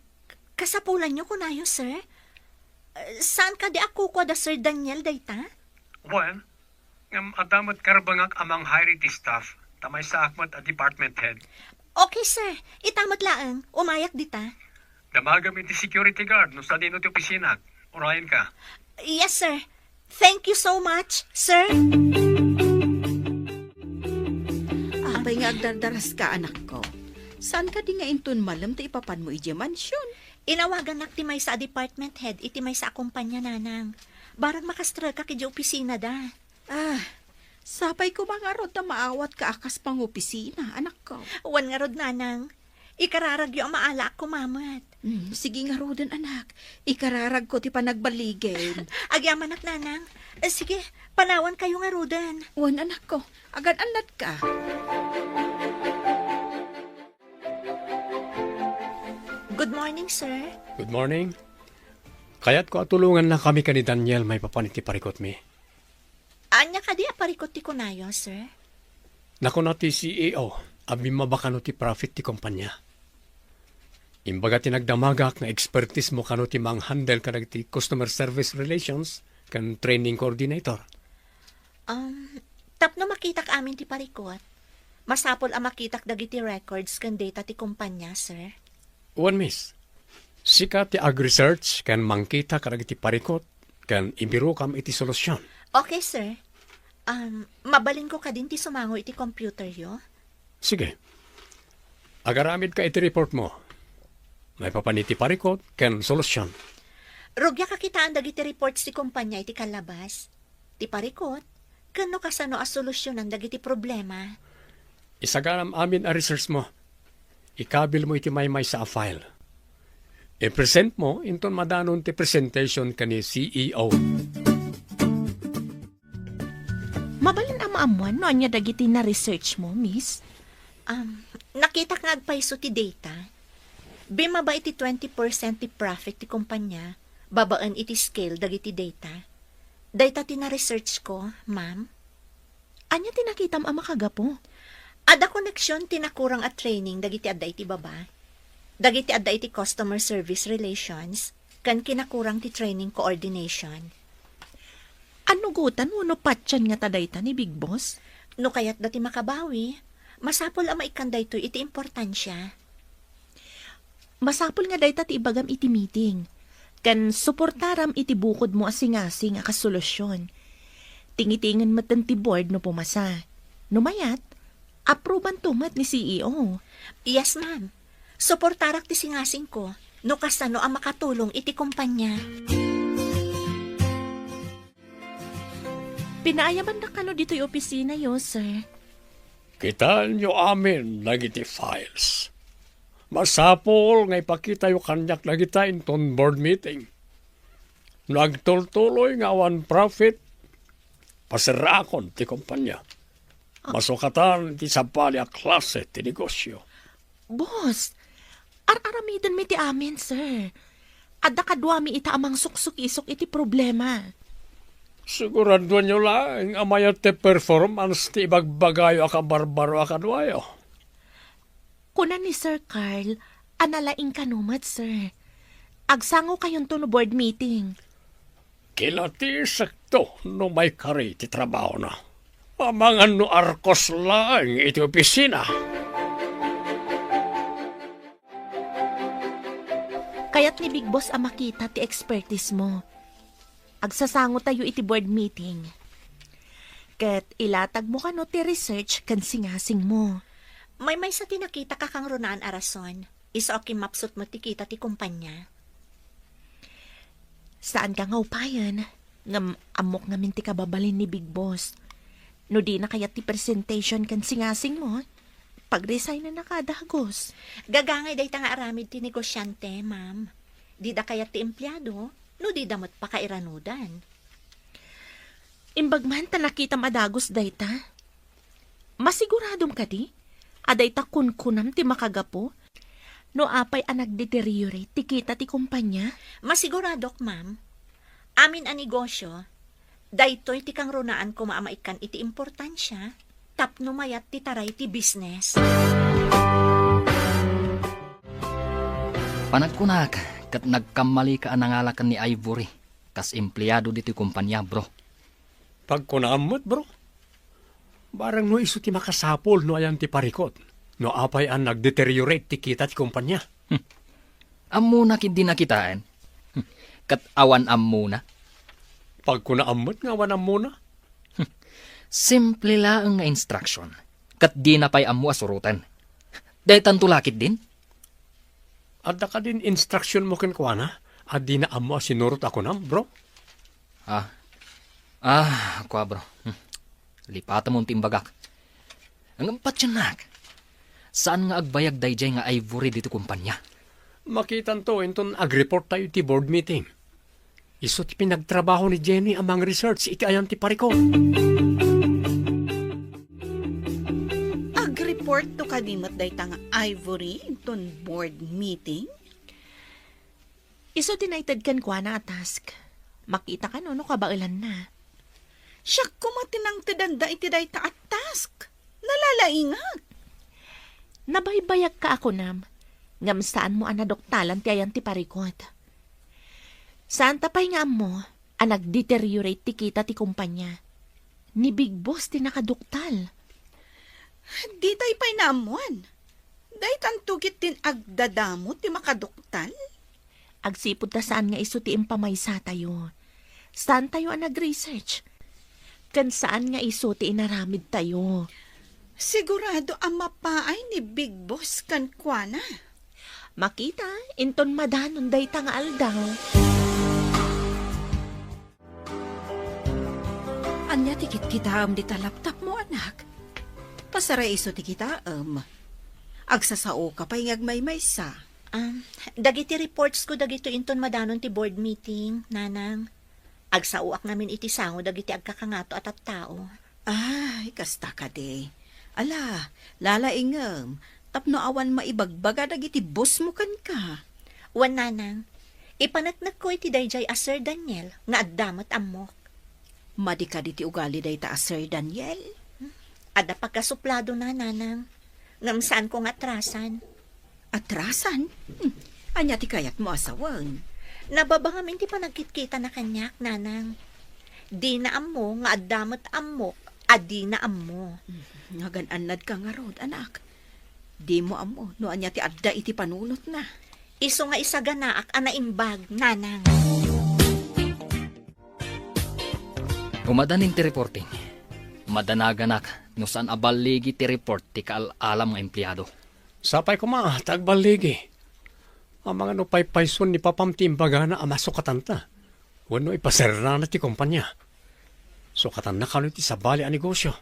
kasapulanyo kunayo, sir? Eh, saan kadi a kukua da Sir Daniel dayta? Wen, ngem adda met karbengak a mang-hire iti staff, ta maysaak met a department head. Okay, sir. Ita met laeng, umayak dita. Damagam iti security guard no sadino ti opisinat. Urayenka. Yes, sir. Thank you so much, sir. Apay nga agdardaraska, anakko? Saan kadi nga inton malem ti ipapanmo idiay mansion? Inawagannak ti maysa a department head iti maysa a kompanya, nanang. Barang makastrekak idiay opisinada. Ah, sapay koma ngarud ta maawatka a kas pangopisina, anakko. Wen ngarud, nanang. Ikararagyo a maalaak koma met. Hmm, sige ngaruden, anak. Ikararagko ti panagballigim. Agyamanak, nanang. Eh, sige, panawankayo ngaruden. Wen, anakko. Agan-annadka. Good morning, sir. Good morning. Kayatko a tulongannakami ken ni Daniel maipapan iti parikutmi. Ania kadi a parikut ti kunayo, sir? Nakuna ti C E O a bimmaba kano ti profit ti kompanya. Imbaga ti nagdamagak nga expertise mo kano ti manghandle kadagiti customer service relations ken training coordinator. Um, tapno makitak amin ti parikut, masapul a makitak dagiti records ken data ti kompanya, sir. Wen, miss. Sika ti ag-research ken mangkita kadagiti parikut ken ibirokam iti solusyon. Okay, sir. Um, mabalinko kadin ti sumango iti computeryo? Sige. Agaramidka iti report mo. Maipapan iti parikut ken solusyon. Rugiak a kitaan dagiti reports ti kompanya iti kallabas, ti parikut, ken no kasano a solusyonan dagiti problema. Isaganam amin a research mo. Ikabil mo iti maymaysa a file. I-present mo inton madanon ti presentation ken ni C E O. Mabalin a maammuan no ania dagiti na-research mo, miss? Um, nakitak nga agpayso ti data. Bimmaba iti twenty percent ti profit ti kompanya babaen iti scale dagiti data. Dayta ti na-research ko, ma'am. Ania ti nakitam a makagapu? Adda connection ti nakurang a training dagiti adda iti baba, dagiti adda iti customer service relations, ken kinakurang ti training coordination. Annugotan wenno patien ngata dayta ni Big Boss? No kayatda ti makabawi, masapul a maikkan daytoy iti importansia. Masapul nga dayta ti ibagam iti meeting, ken suportaram iti bukodmo a singasing a kas solusyon. Tingitingen metten ti board no pumasa. No mayat, approbanto met ni C E O. Yes, ma'am. Suportarak ti singasingko no kasano a makatulong iti kumpanya. Pinaayabandak kano ditoy opisinayo, sir. Kitaenyo amin dagiti files. Masapul nga ipakitayo kaniak dagita inton board meeting. No agtultuloy nga awan profit, paseraakon ti kumpanya. Ah. Masukatan ti sabali a klase ti negosyo. Boss, ar-aramidenmi ti amin, sir. Adda kaduami ita a mangsuksukisok iti problema. Siguraduanyo laeng a mayat ti performance ti ibagbagayo a kabarbaro a kaduayo. Kuna ni Sir Carl a nalaing kano met, sir. Agsangokayonto no board meeting. Kinatisekto no maikari ti trabahona. Amangan no arkos laeng iti opisina. Kayat ni Big Boss a makita ti expertise mo. Agsasangotayo iti board meeting. Ket ilatagmo kano ti research ken singasing mo. Maymaysa ti nakita kakangrunaan a rason. Isu a kimmapsut met ti kita ti kumpanya. Saanka nga upayen, ngem ammok ngamin ti kababalin ni Big Boss. No dina kayat ti presentation ken singasing mo, pag-resignen na kada hagos. Gagangay dayta nga aramid ti negosyante, ma'am. Dida kayat ti empleyado, no dida met pakairanudan. Imbag man ta nakitam a dagus dayta. Masiguradom kadi a dayta kunkunam ti makagapu no apay a nagdeteriorate ti kita ti kumpanya? Masiguradok, ma'am. Amin a negosyo, daytoy ti kangrunaan koma a maikkan iti importansia tapno mayat ti taray ti business. Panagkunak, ket nagkammalika a nangala ken ni Ivory kas empleado ditoy kumpanya, bro. Pagkunaam met, bro. Barang no isu ti makasapul no ayan ti parikut, no apay a nagdeteriorate ti kita ti kumpanya. Hmm. Ammona ketdi nakitaen. Hmm. Ket awan ammona. Pagkunaam met nga awan ammona. Hmm. Simple laeng nga instruction. Ket dina pay ammo a suroten. Daytanto la ketdin? Adda kadin instruction mo kenkuana a dina ammo a sinurot a kunam, bro? Ah. Ah, kua, bro. Hmm. Lipatam ti imbagak. Ngem patiennak. Saan nga agbayag daydiay nga ivory ditoy kumpanya? Makitanto inton agreport tayo iti board meeting. Isu ti pinagtrabaho ni Jenny a mang-research iti ayan ti parikut. Agreport to kadi met dayta nga ivory inton board meeting? Isu ti naited kenkuana a task. Makita kano no kabaelanna. Siak koma ti nangtedanda iti dayta a task. Nalalaingak. Nabaybayagka a kunam, ngem saanmo a naduktalan ti ayan ti parikut. Saanta pay nga ammo a nagdeteriorate ti kita ti kumpanya. Ni Big Boss ti nakaduktal. Ditay pay naammuan. Daytanto ketdin agdadamo ti makaduktal? Agsipud ta saan nga isu ti impamaysatayo. Saantayo a nag-research. Ken saan nga isu ti inaramidtayo. Sigurado a mapaay ni Big Boss kenkuana. Makita, inton madanon dayta nga aldaw. Ania ti kitkitaem dita laptopmo, anak? Pasara isu ti kitaem. Agsasaoka pay nga agmaymaysa. Um, dagiti reports ko dagito inton madanon ti board meeting, Nanang. Agsaoak ngamin iti sango dagiti agkakangato a tattao. Ay, kasta kadi. Ala, lalaingem, tapno awan maibagbaga dagiti bossmo kenka. Wen, Nanang, ipaneknekko iti daydiay a Sir Daniel nga adda met ammok. Madi kadi ti ugali dayta a Sir Daniel? Adda pagkasupladona, nanang. Ngem saanko nga atrasan. Atrasan? Hmm. Ania ti kayatmo a sawen? Nababa ngamin ti panagkitkitana kaniak, nanang. Dina ammo nga adda met ammok a dina ammo. Hmm. Nagan-annadka ngarud, anak. Dimo ammo no ania ti adda iti panunotna. Isu nga isaganaak a naimbag, nanang. Umadanin ti reporting. Madanaganak no saan a balligi ti report ti kaal-alam nga empleado. Sapay koma ta agballigi. Amangan no paypayson ni papam ti imbagana a masukatanta. Wenno ipaserrana ti kompania. Sukatanna kano iti sabali a negosio.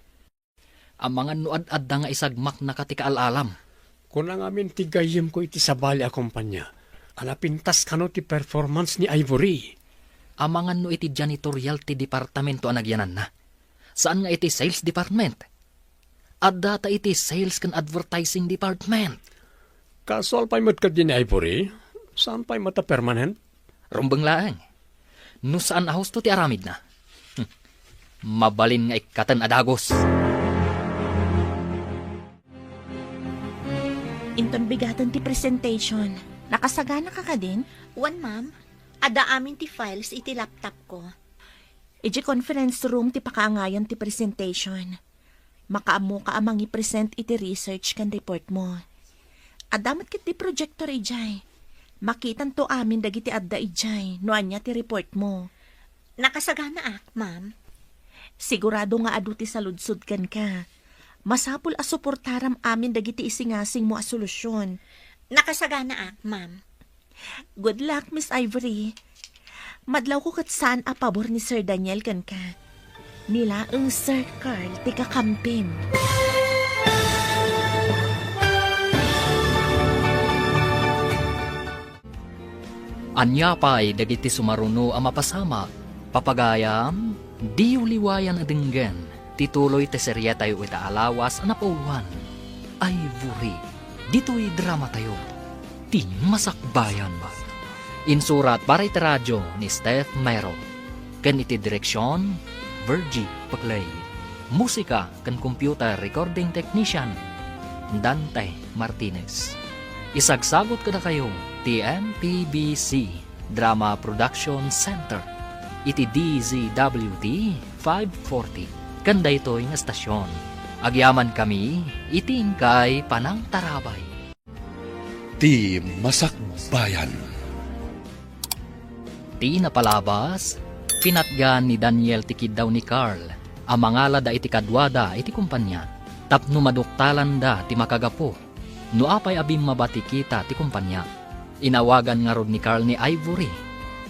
Amangan no ad-adda nga isagmaknaka ti kaal-alam. Kuna ngamin ti gayyemko iti sabali a kompania a napintas kano ti performance ni Ivory. Amangan no iti janitorial ti departamento a nagyananna. Saan nga iti sales department. Adda ta iti sales ken advertising department. Kasual pay met kadin ni Ivory? Saan pay met a permanent? Rumbeng laeng. No saan a husto ti aramidna, hmm, mabalin nga ikkaten a dagus. Inton bigaten ti presentation, nakasaganaka kadin? Wen, ma'am. Adda amin ti files iti laptopko. Idiay conference room ti pakaangayan ti presentation. Makaammoka a mangipresent iti research ken report mo. Adda met ketdi projector idiay. Makitanto amin dagiti adda idiay no ania ti report mo. Nakasaganaak, ma'am. Sigurado nga adu ti saludsod kenka. Masapul a suportaram amin dagiti isingasingmo a solusyon. Nakasaganaak, ma'am. Good luck, Miss Ivory. Madlawko ket saan a pabor ni Sir Daniel kenka. Ni laeng Sir Carl ti kakampim. Ania pay dagiti sumaruno a mapasamak, papagayam? Diyo liwayan a denggen ti tuloy ti serietayo ita a lawas a napauloan, Ivory, ditoy dramatayo, Ti Masakbayan. Insurat para iti radio ni Steph Mero, ken iti direksion, Virgie Paclay. Musika ken computer recording technician, Dante Martinez. Isagsagut kadakayo ti M P B C Drama Production Center iti D Z W T five forty. Ken daytoy nga estasion, agyamankami iti inkay panangtarabay. Ti Masakbayan. Ti napalabas, pinatgan ni Daniel ti kiddaw ni Carl a mangalada iti kaduada iti kompania tapno maduktalanda ti makagapu no apay a bimmaba ti kita ti kompania. Inawagan ngarud ni Carl ni Ivory,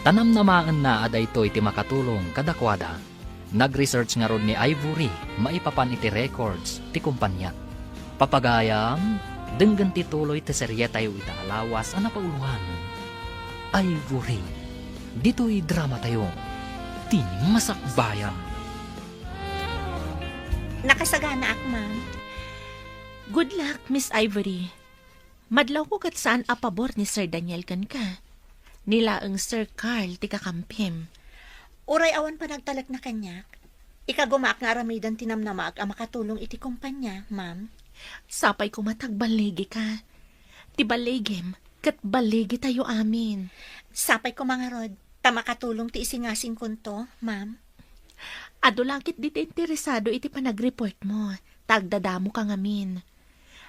ta namnamaenna a daytoy ti makatulong kadakuada. Nag-research ngarud ni Ivory maipapan iti records ti kompania. Papagayam, denggen ti tuloy ti serietayo ita a lawas a napauloan, Ivory, ditoy dramatayo, Ti Masakbayan. Nakasaganaak, ma'am. Good luck, Miss Ivory. Madlawko ket saan a pabor ni Sir Daniel kenka. Ni laeng Sir Carl ti kakampim. Uray awan panagtalekna kaniak, ikagumaak nga aramiden ti namnamaak a makatulong iti kompania, ma'am. Sapay koma ta agballigika. Ti balligim ket balligitayo amin. Sapay koma ngarud, ta makatulong ti isingasingkonto, ma'am. Adu la ketdi ti interesado iti panagreportmo, ta agdadamoka ngamin.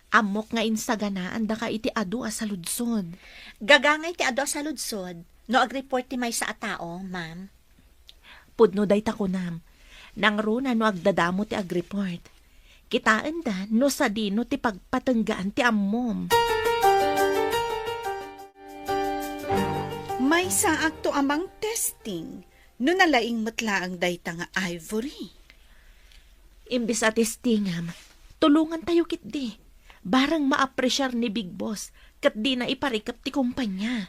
Ammok nga insaganaandaka iti adu a saludsod. Gagangay ti adu a saludsod no agreport ti maysa a tao, ma'am. Pudno dayta kunam. Nangruna no agdadamo ti agreport. Kitaenda no sadino ti pagpatenggaan ti ammom. Maysaakto a mangtesting no nalaing met laeng dayta nga Ivory. Imbes a testingam, tulongantayo ketdi. Bareng maapresiar ni Big Boss ket dina iparikep ti kompania.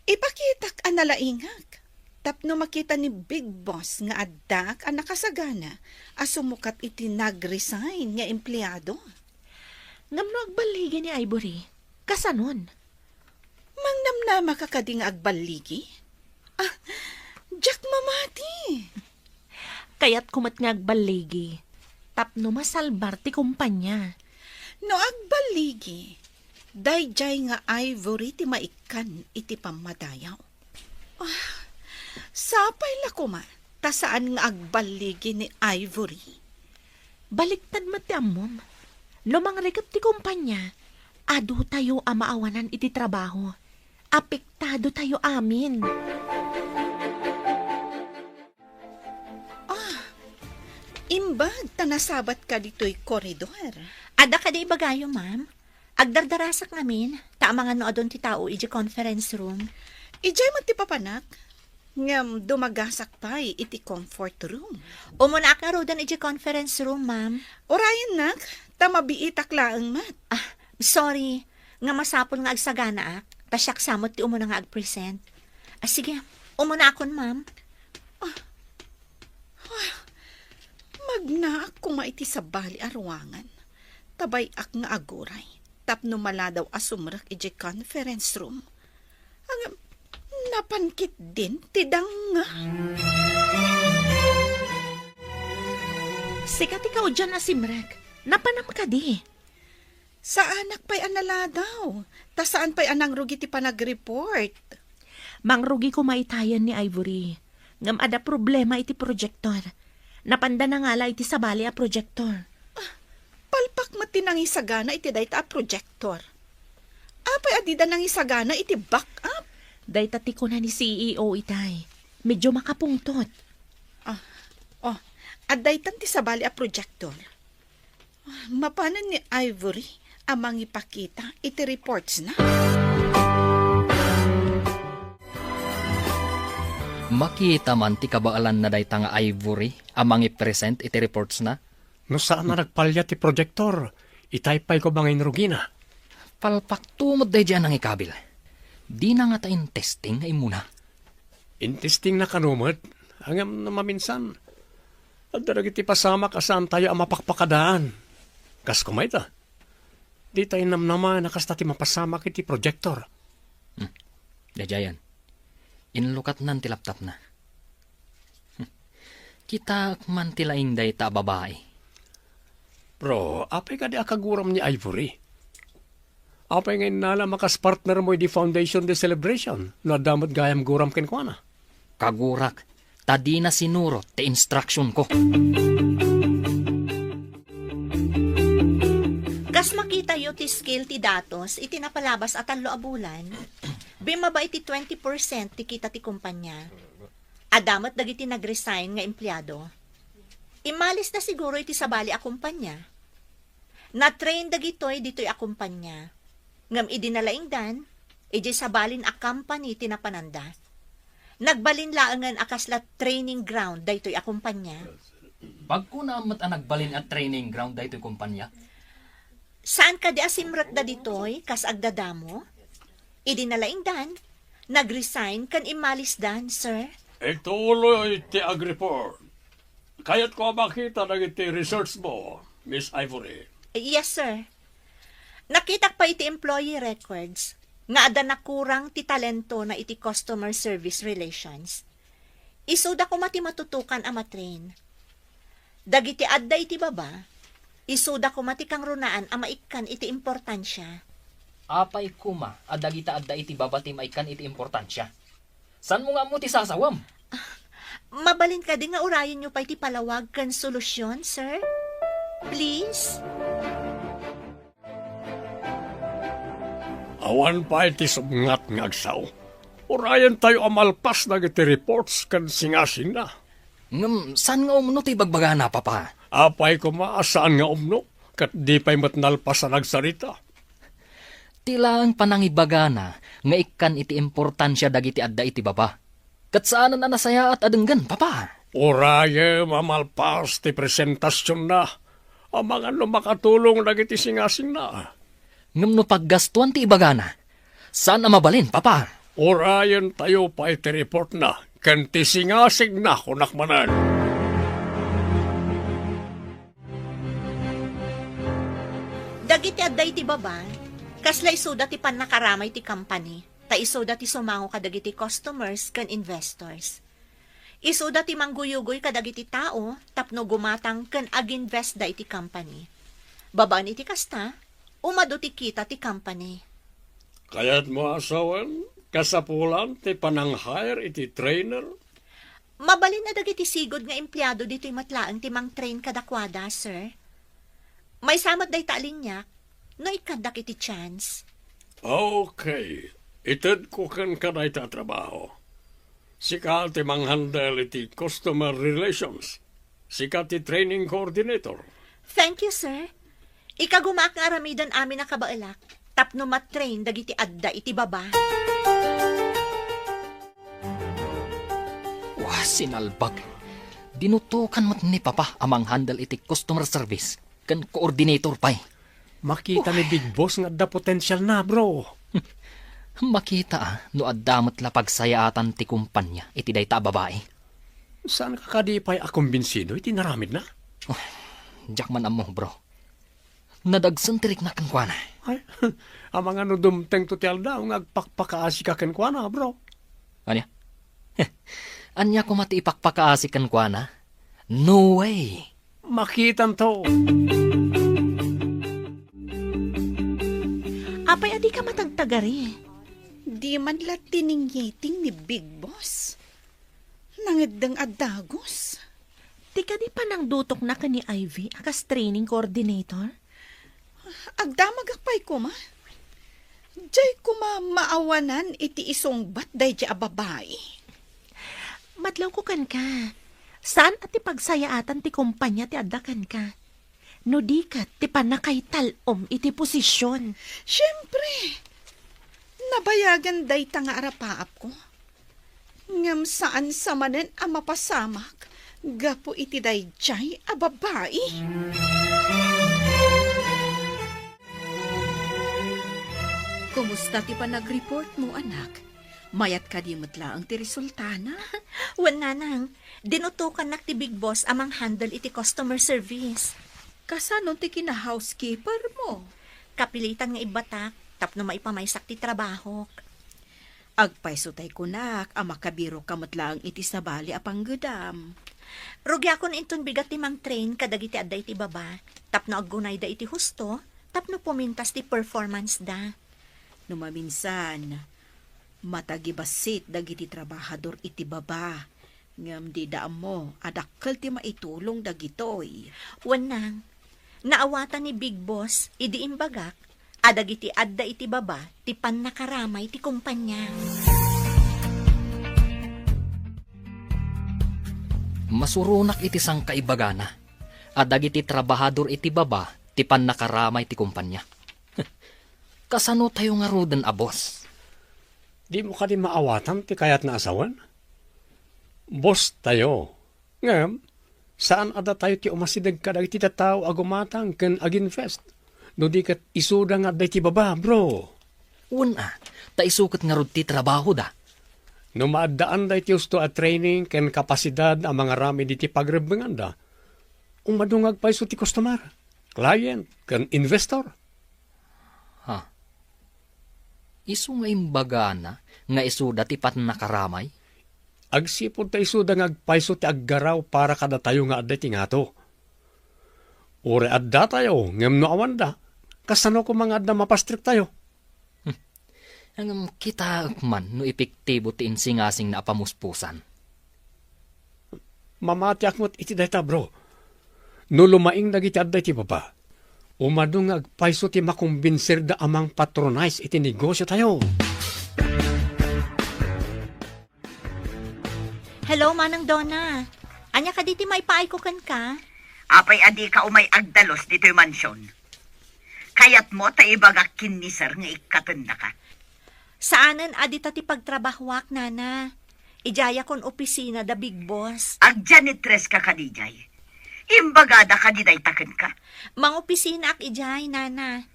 Ipakitak a nalaingak tapno makita ni Big Boss nga addaak a nakasagana a sumukat iti nag-resign nga empleado. Ngem no agballigi ni Ivory, kasanon? Mangnamnamaka kadi nga agballigi? Ah, diak mamati. Kayatko met nga agballigi. tapno masalbar ti kompania. No agballigi, daydiay nga Ivory ti maikkan iti pammadayaw. Ah, sapay la koma ta saan nga agballigi ni Ivory. Baliktad met ti ammom. No mangrikep ti kompania, adutayo a maawanan iti trabaho. Apektado tayo amin. Ah, imbag ta nasabatka ditoy koridor. Adda kadi ibagayo, ma'am? Agdardarasak ngamin, ta amangan no adun ti tao iti conference room. Idiay met ti papanak, ngem dumagasak pay iti comfort room. Umunaak ngaruden iti conference room, ma'am. Urayennak, ta mabiitak laeng met. Ah, sorry, nga masapul nga agsaganaak, ta siak sa met ti umuna nga agpresent. Ah, sige, umunaakon, ma'am. Ah, ah, magnaak koma iti sabali a ruangan. Ta bay-ak nga aguray tapno maladaw a sumrek idiay conference room. Ang napan ketdin ti danga. Sika ti kaudian a simrek. Napanam kadi? Saanak pay a naladaw, ta saan pay a nangrugi ti panagreport. Mangrugi koma itayen ni Ivory. Ngem adda problema iti projector. Napanda nangala iti sabali a projector. Ah, palpak met ti nangisagana iti dayta a projector. Apay a dida nangisagana iti backup? Dayta ti kuna ni C E O itay. Medyo makapungtot. Ah, oh, adda itan ti sabali a projector. Mapanen ni Ivory a mangipakita iti reportsna. Makita man ti kabaelanna dayta nga Ivory a mangipresent iti reportsna? No saan a nagpalya ti projector, itay pay koma nga inrugina. Palpakto met daydiay a nangikabil. Dina ngata intesting nga immuna? Intestingna kano met, ngem no maminsan, adda dagiti pasamak a saantayo a mapakpakadaan. Kas koma ita, dita innamnama a kasta ti mapasamak iti projector. Hmm. Daydiayen, inlukatnan ti laptopna. Hmm. Kitaek man ti laing dayta a babai. Bro, apay kadi a kaguram ni Ivory? Apay nga innalam a kas partnermo idi Foundation Day celebration no adda met gayam guram kenkuana? Kagurak, ta dina sinurot ti instructionko. Kas makitayo ti scale ti datos iti napalabas a tallo a bulan, bimmaba iti twenty percent ti kita ti kumpanya. Adda met dagiti nag-resign nga empleado. Immalisda siguro iti sabali a kumpanya. Na-train dagitoy ditoy a kumpanya. Ngem idi nalaingdan, idiay sabalin a company ti napananda. Nagbalin laengen a kasla training ground daytoy a kumpanya. Pagkunam met a nagbalin a training ground daytoy kumpanya? Saan kadi a simrekda ditoy kas agdadamo? Idi nalaingdan, nag-resign ken immalisdan, sir. Ituloy ti agreport. Kayatko a makita dagiti research mo, Miss Ivory. Yes, sir. Nakitak pay iti employee records nga adda nakurang ti talentona iti customer service relations. Isuda koma ti matutukan a matrain. Dagiti adda iti baba, isuda koma ti kangrunaan a maikkan iti importansia. Apay koma a dagita adda iti baba ti maikkan iti importansia? Saanmo nga ammo ti sasawem? Mabalin kadi nga urayenyo pay ti palawag ken solusyon, sir? Please? Awan pay ti subngat nga agsao. Urayentayo a malpas dagiti reports ken singasingna. Ngem saan nga umno ti ibagbagana, Papa? Apay koma a saan nga umno, ket di pay met nalpas a nagsarita. Ti laeng panangibagana nga ikkan iti importansia dagiti adda iti baba. Ket saanen a nasayaat a denggen, Papa. Urayem a malpas ti presentasionna, amangan no makatulong dagiti singasingna. Ngem no paggastuan ti ibagana, saan a mabalin, Papa. Urayentayo pay ti reportna ken ti singasingna, kunak manen. Dagiti adda iti baba, kasla isuda ti pannakaramay ti company, ta isuda ti sumango kadagiti customers ken investors. Isuda ti mangguyugoy kadagiti tao tapno gumatang ken aginvestda iti company. Babaen iti kasta, umadu ti kita ti company. Kayatmo a sawen, kasapulan ti panang-hire iti trainer? Mabalin a dagiti sigud nga empleado ditoy met laeng ti mangtrain kadakuada, sir. Maysa met dayta a liniak, no ikkandak iti chance. Okay. Itedko kenka dayta a trabaho. Sika ti manghandle iti customer relations. Sika ti training coordinator. Thank you, sir. Ikagumaak nga aramiden amin a kabaelak tapno matrain dagiti adda iti baba. Wah, sinalbag. Dinutokan met ni Papa a manghandle iti customer service ken coordinator pay. Makita ni Big Boss nga adda potensial na, bro. Makita, ah, no adda met la pagsayaatan ti kumpanya iti dayta a babai. Saan ka kadi pay a kumbinsido iti naramidna? Oh, diak man ammo, bro. Nadagsen ti riknak kenkuana. Ay, amangan no dumtengto ti aldaw nga agpakpakaasika kenkuana, bro. Ania? Ania koma ti ipakpakaasi kenkuana? No way! Makitanto. Apay a dika matagtagari? Di man la tiningiting ni Big Boss. Nangeddeng a dagus. Ti kadi panangdutokna ken ni Ivy a kas training coordinator? Agdamagak pay koma. Diay koma maawanan iti isungbat daydiay a babai. Madlawko kenka. Saan a ti pagsayaatan ti kumpanya ti adda kenka. No di ket ti pannakaital-om iti posisyon. Siempre, nabayagan dayta nga arapaapko. Ngem saan sa manen a mapasamak gapu iti daydiay a babai. Kumusta ti panagreport mo, anak? Mayat kadi met laeng ti resultana? Wen, nanang, dinutokannak ti Big Boss a manghandle iti customer service. Kasano ti kina-housekeeper mo? Kapilitan nga ibbatak tapno maipamaysak ti trabahok. Agpayso tay kunak a makabiroka met laeng iti sabali a panggedam. Rugiakon inton bigat ti mangtrain kadagiti adda iti baba tapno aggunayda iti husto tapno pumintas ti performance da. No maminsan, matagibassit dagiti trabahador iti baba, ngem dida ammo a dakkel ti maitulong dagitoy. Wen, nang, naawatan ni Big Boss idi imbagak a dagiti adda iti baba ti pannakaramay ti kumpanya. Masuronak iti sangkaibagana a dagiti trabahador iti baba ti pannakaramay ti kumpanya. Kasano tayo ngaruden a boss? Dimo kadi maawatan ti kayatna a sawen? Boss tayo. Ngem, saan a datayo ti umasideg kadagiti tattao a gumatang ken aginvest. No di ket isuda nga adda iti baba, bro. Wen a, ta isu ket ngarud ti trabahoda. No maaddaanda iti husto a training ken kapasidad a mangaramid iti pagrebbenganda, umadu nga agpayso ti customer, client, ken investor. Ha? Isu nga imbagana nga isuda ti pannakaramay? Agsipud ta isuda nga agpayso ti aggaraw para kadatayo nga adda iti ngato. Uray addatayo, ngem no awanda, kasano koma nga adda mapastrektayo? Hmm. Ngem kitaek man no epektibo ti insingasingna a pamuspusan. Mamatiak met iti dayta, bro. No lumaing dagiti adda iti baba, umadu nga agpayso ti makombinsirda a mangpatronize iti negosiotayo. Hello, Manang Donna. Ania kadi ti maipaayko kenka? Apay a dika umay agdalus ditoy mansion? Kayatmo ta ibagak ken ni Sir nga ikkatennaka? Saanen a dita ti pagtrabahoak, nana. Idiayakon opisina da Big Boss. Agjanitress ka kadi idiay? Imbagada kadi dayta kenka? Mangopisinaak idiay, nana.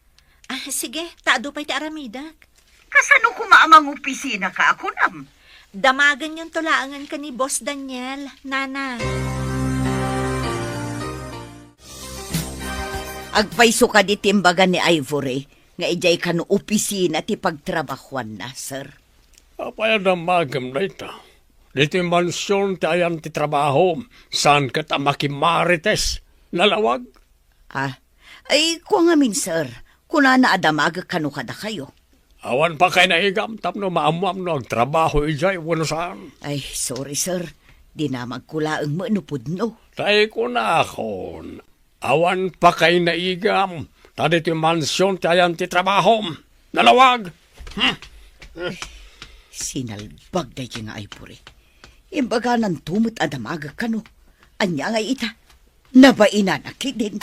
Ah, sige, ta adu pay ti aramidek. Kasano koma a mangopisina ka a kunam? Damagenyonto laengen ken ni Boss Daniel, nana. Agpayso kadi ti imbaga ni Ivory nga idiay kano opisina ti pagtrabahuanna, sir? Apay a damagem dayta? Ditoy mansion ti ayan ti trabahom, saan ket a makimarites. Nalawag? Ah, ay, kua ngamin, sir. Kunana a damagek kano kadakayo. Awan pa kay naigam tapno maammuam no agtrabaho idiay wenno saan. Ay, sorry, sir. Dinamagko laeng met no pudno. Tay kunakon, awan pa kay naigam, ta ditoy mansion ti ayan ti trabahom. Nalawag! Hmm. Sinalbag daydi nga Ivory. Imbagananto met a damagek kano. Ania ngay ita? Nabainan a ketdin.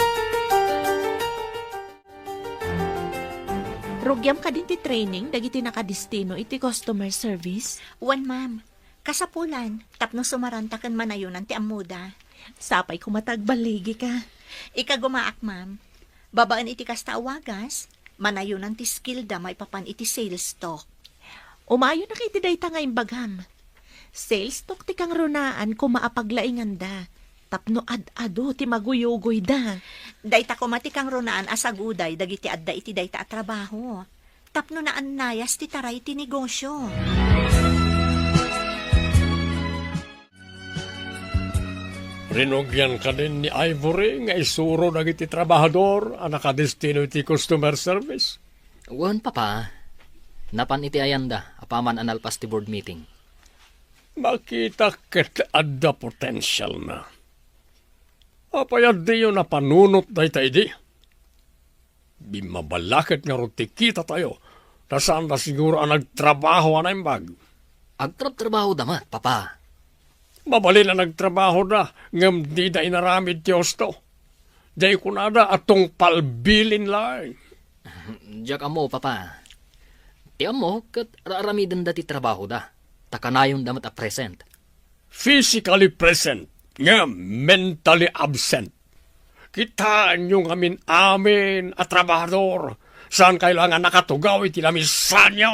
Rugiam kadin ti training dagiti nakadistino iti customer service? Wen, ma'am. Kasapulan, tapno sumaranta ken manayonan ti ammoda. Sapay koma ta agballigika. Ikagumaak, ma'am. Babaen iti kasta a wagas, manayonan ti skillda maipapan iti sales talk. Umayonak iti dayta nga imbagam. Sales talk ti kangrunaan koma a paglainganda, tapno ad-adu ti maguyugoyda. Dayta koma ti kangrunaan a saguday dagiti adda iti dayta a trabaho, tapno naannayas ti taray ti negosio. Rinugian kadin ni Ivory nga isuro dagiti trabahador a nakadistino iti customer service? Wen, Papa. Napan iti ayanda apaman a nalpas ti board meeting. Makita ket adda potential na. Apay a diyo napanunot dayta idi? Bimmabalaket ngarud ti kitatayo, ta saanda siguro a nagtrabaho a naimbag. Agtrabtrabahoda met, Papa. Mabalin a nagtrabahoda, ngem dida inaramid ti husto. Diay kunada a tungpal bilin laeng. Diak ammo, Papa. Ti ammo, ket raaramidenda ti trabahoda, ta kanayonda met a present. Physically present, ngem mentally absent. Kitaenyo ngamin amin a trabahador, saan kayo la nga nakatugaw iti lamisanyo?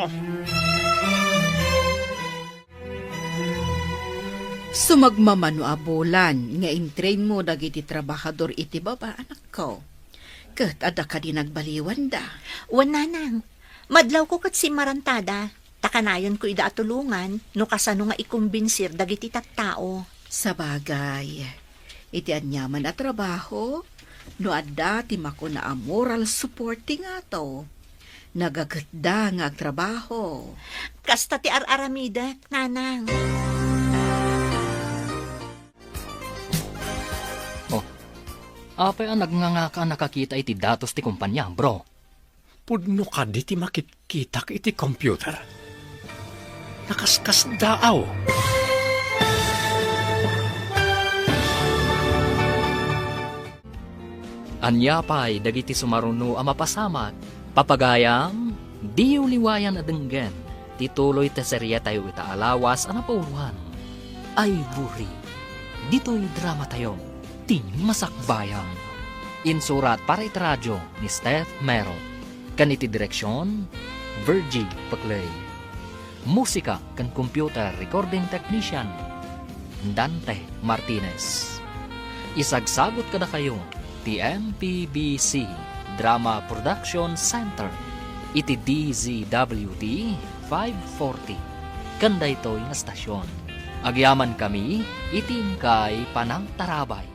Sumagmamano a bulan nga intrainmo dagiti trabahador iti baba, anakko. Ket adda kadi nagbaliwanda? Wen, nanang. Madlawko ket simmarantada, ta kanayonko ida a tulongan no kasano nga ikombinsir dagiti tattao. Sabagay, iti aniaman a trabaho, no adda ti makuna a moral support ti ngato, nagaketda nga agtrabaho. Kasta ti ar-aramidek, nanang. Oh, apay a nagngangaka a nakakita iti datos ti kompania, bro? Pudno kadi ti makitkitak iti computer? Nakaskasdaaw. Ania pay dagiti sumaruno a mapasamak? Papagayam, diyo liwayan a denggen ti tuloy ti serietayo ita a lawas a napuruan. Ivory, ditoy dramatayo, ti Masakbayan. Insurat para iti radio ni Steph Mero, ken iti direksion, Virgie Peclay. Musika ken computer recording technician, Dante Martinez. Isagsagut kadakayo ti M P B C Drama Production Center iti D Z W T five forty ken daytoy nga stasyon. Agyamankami iti inkay panangtarabay.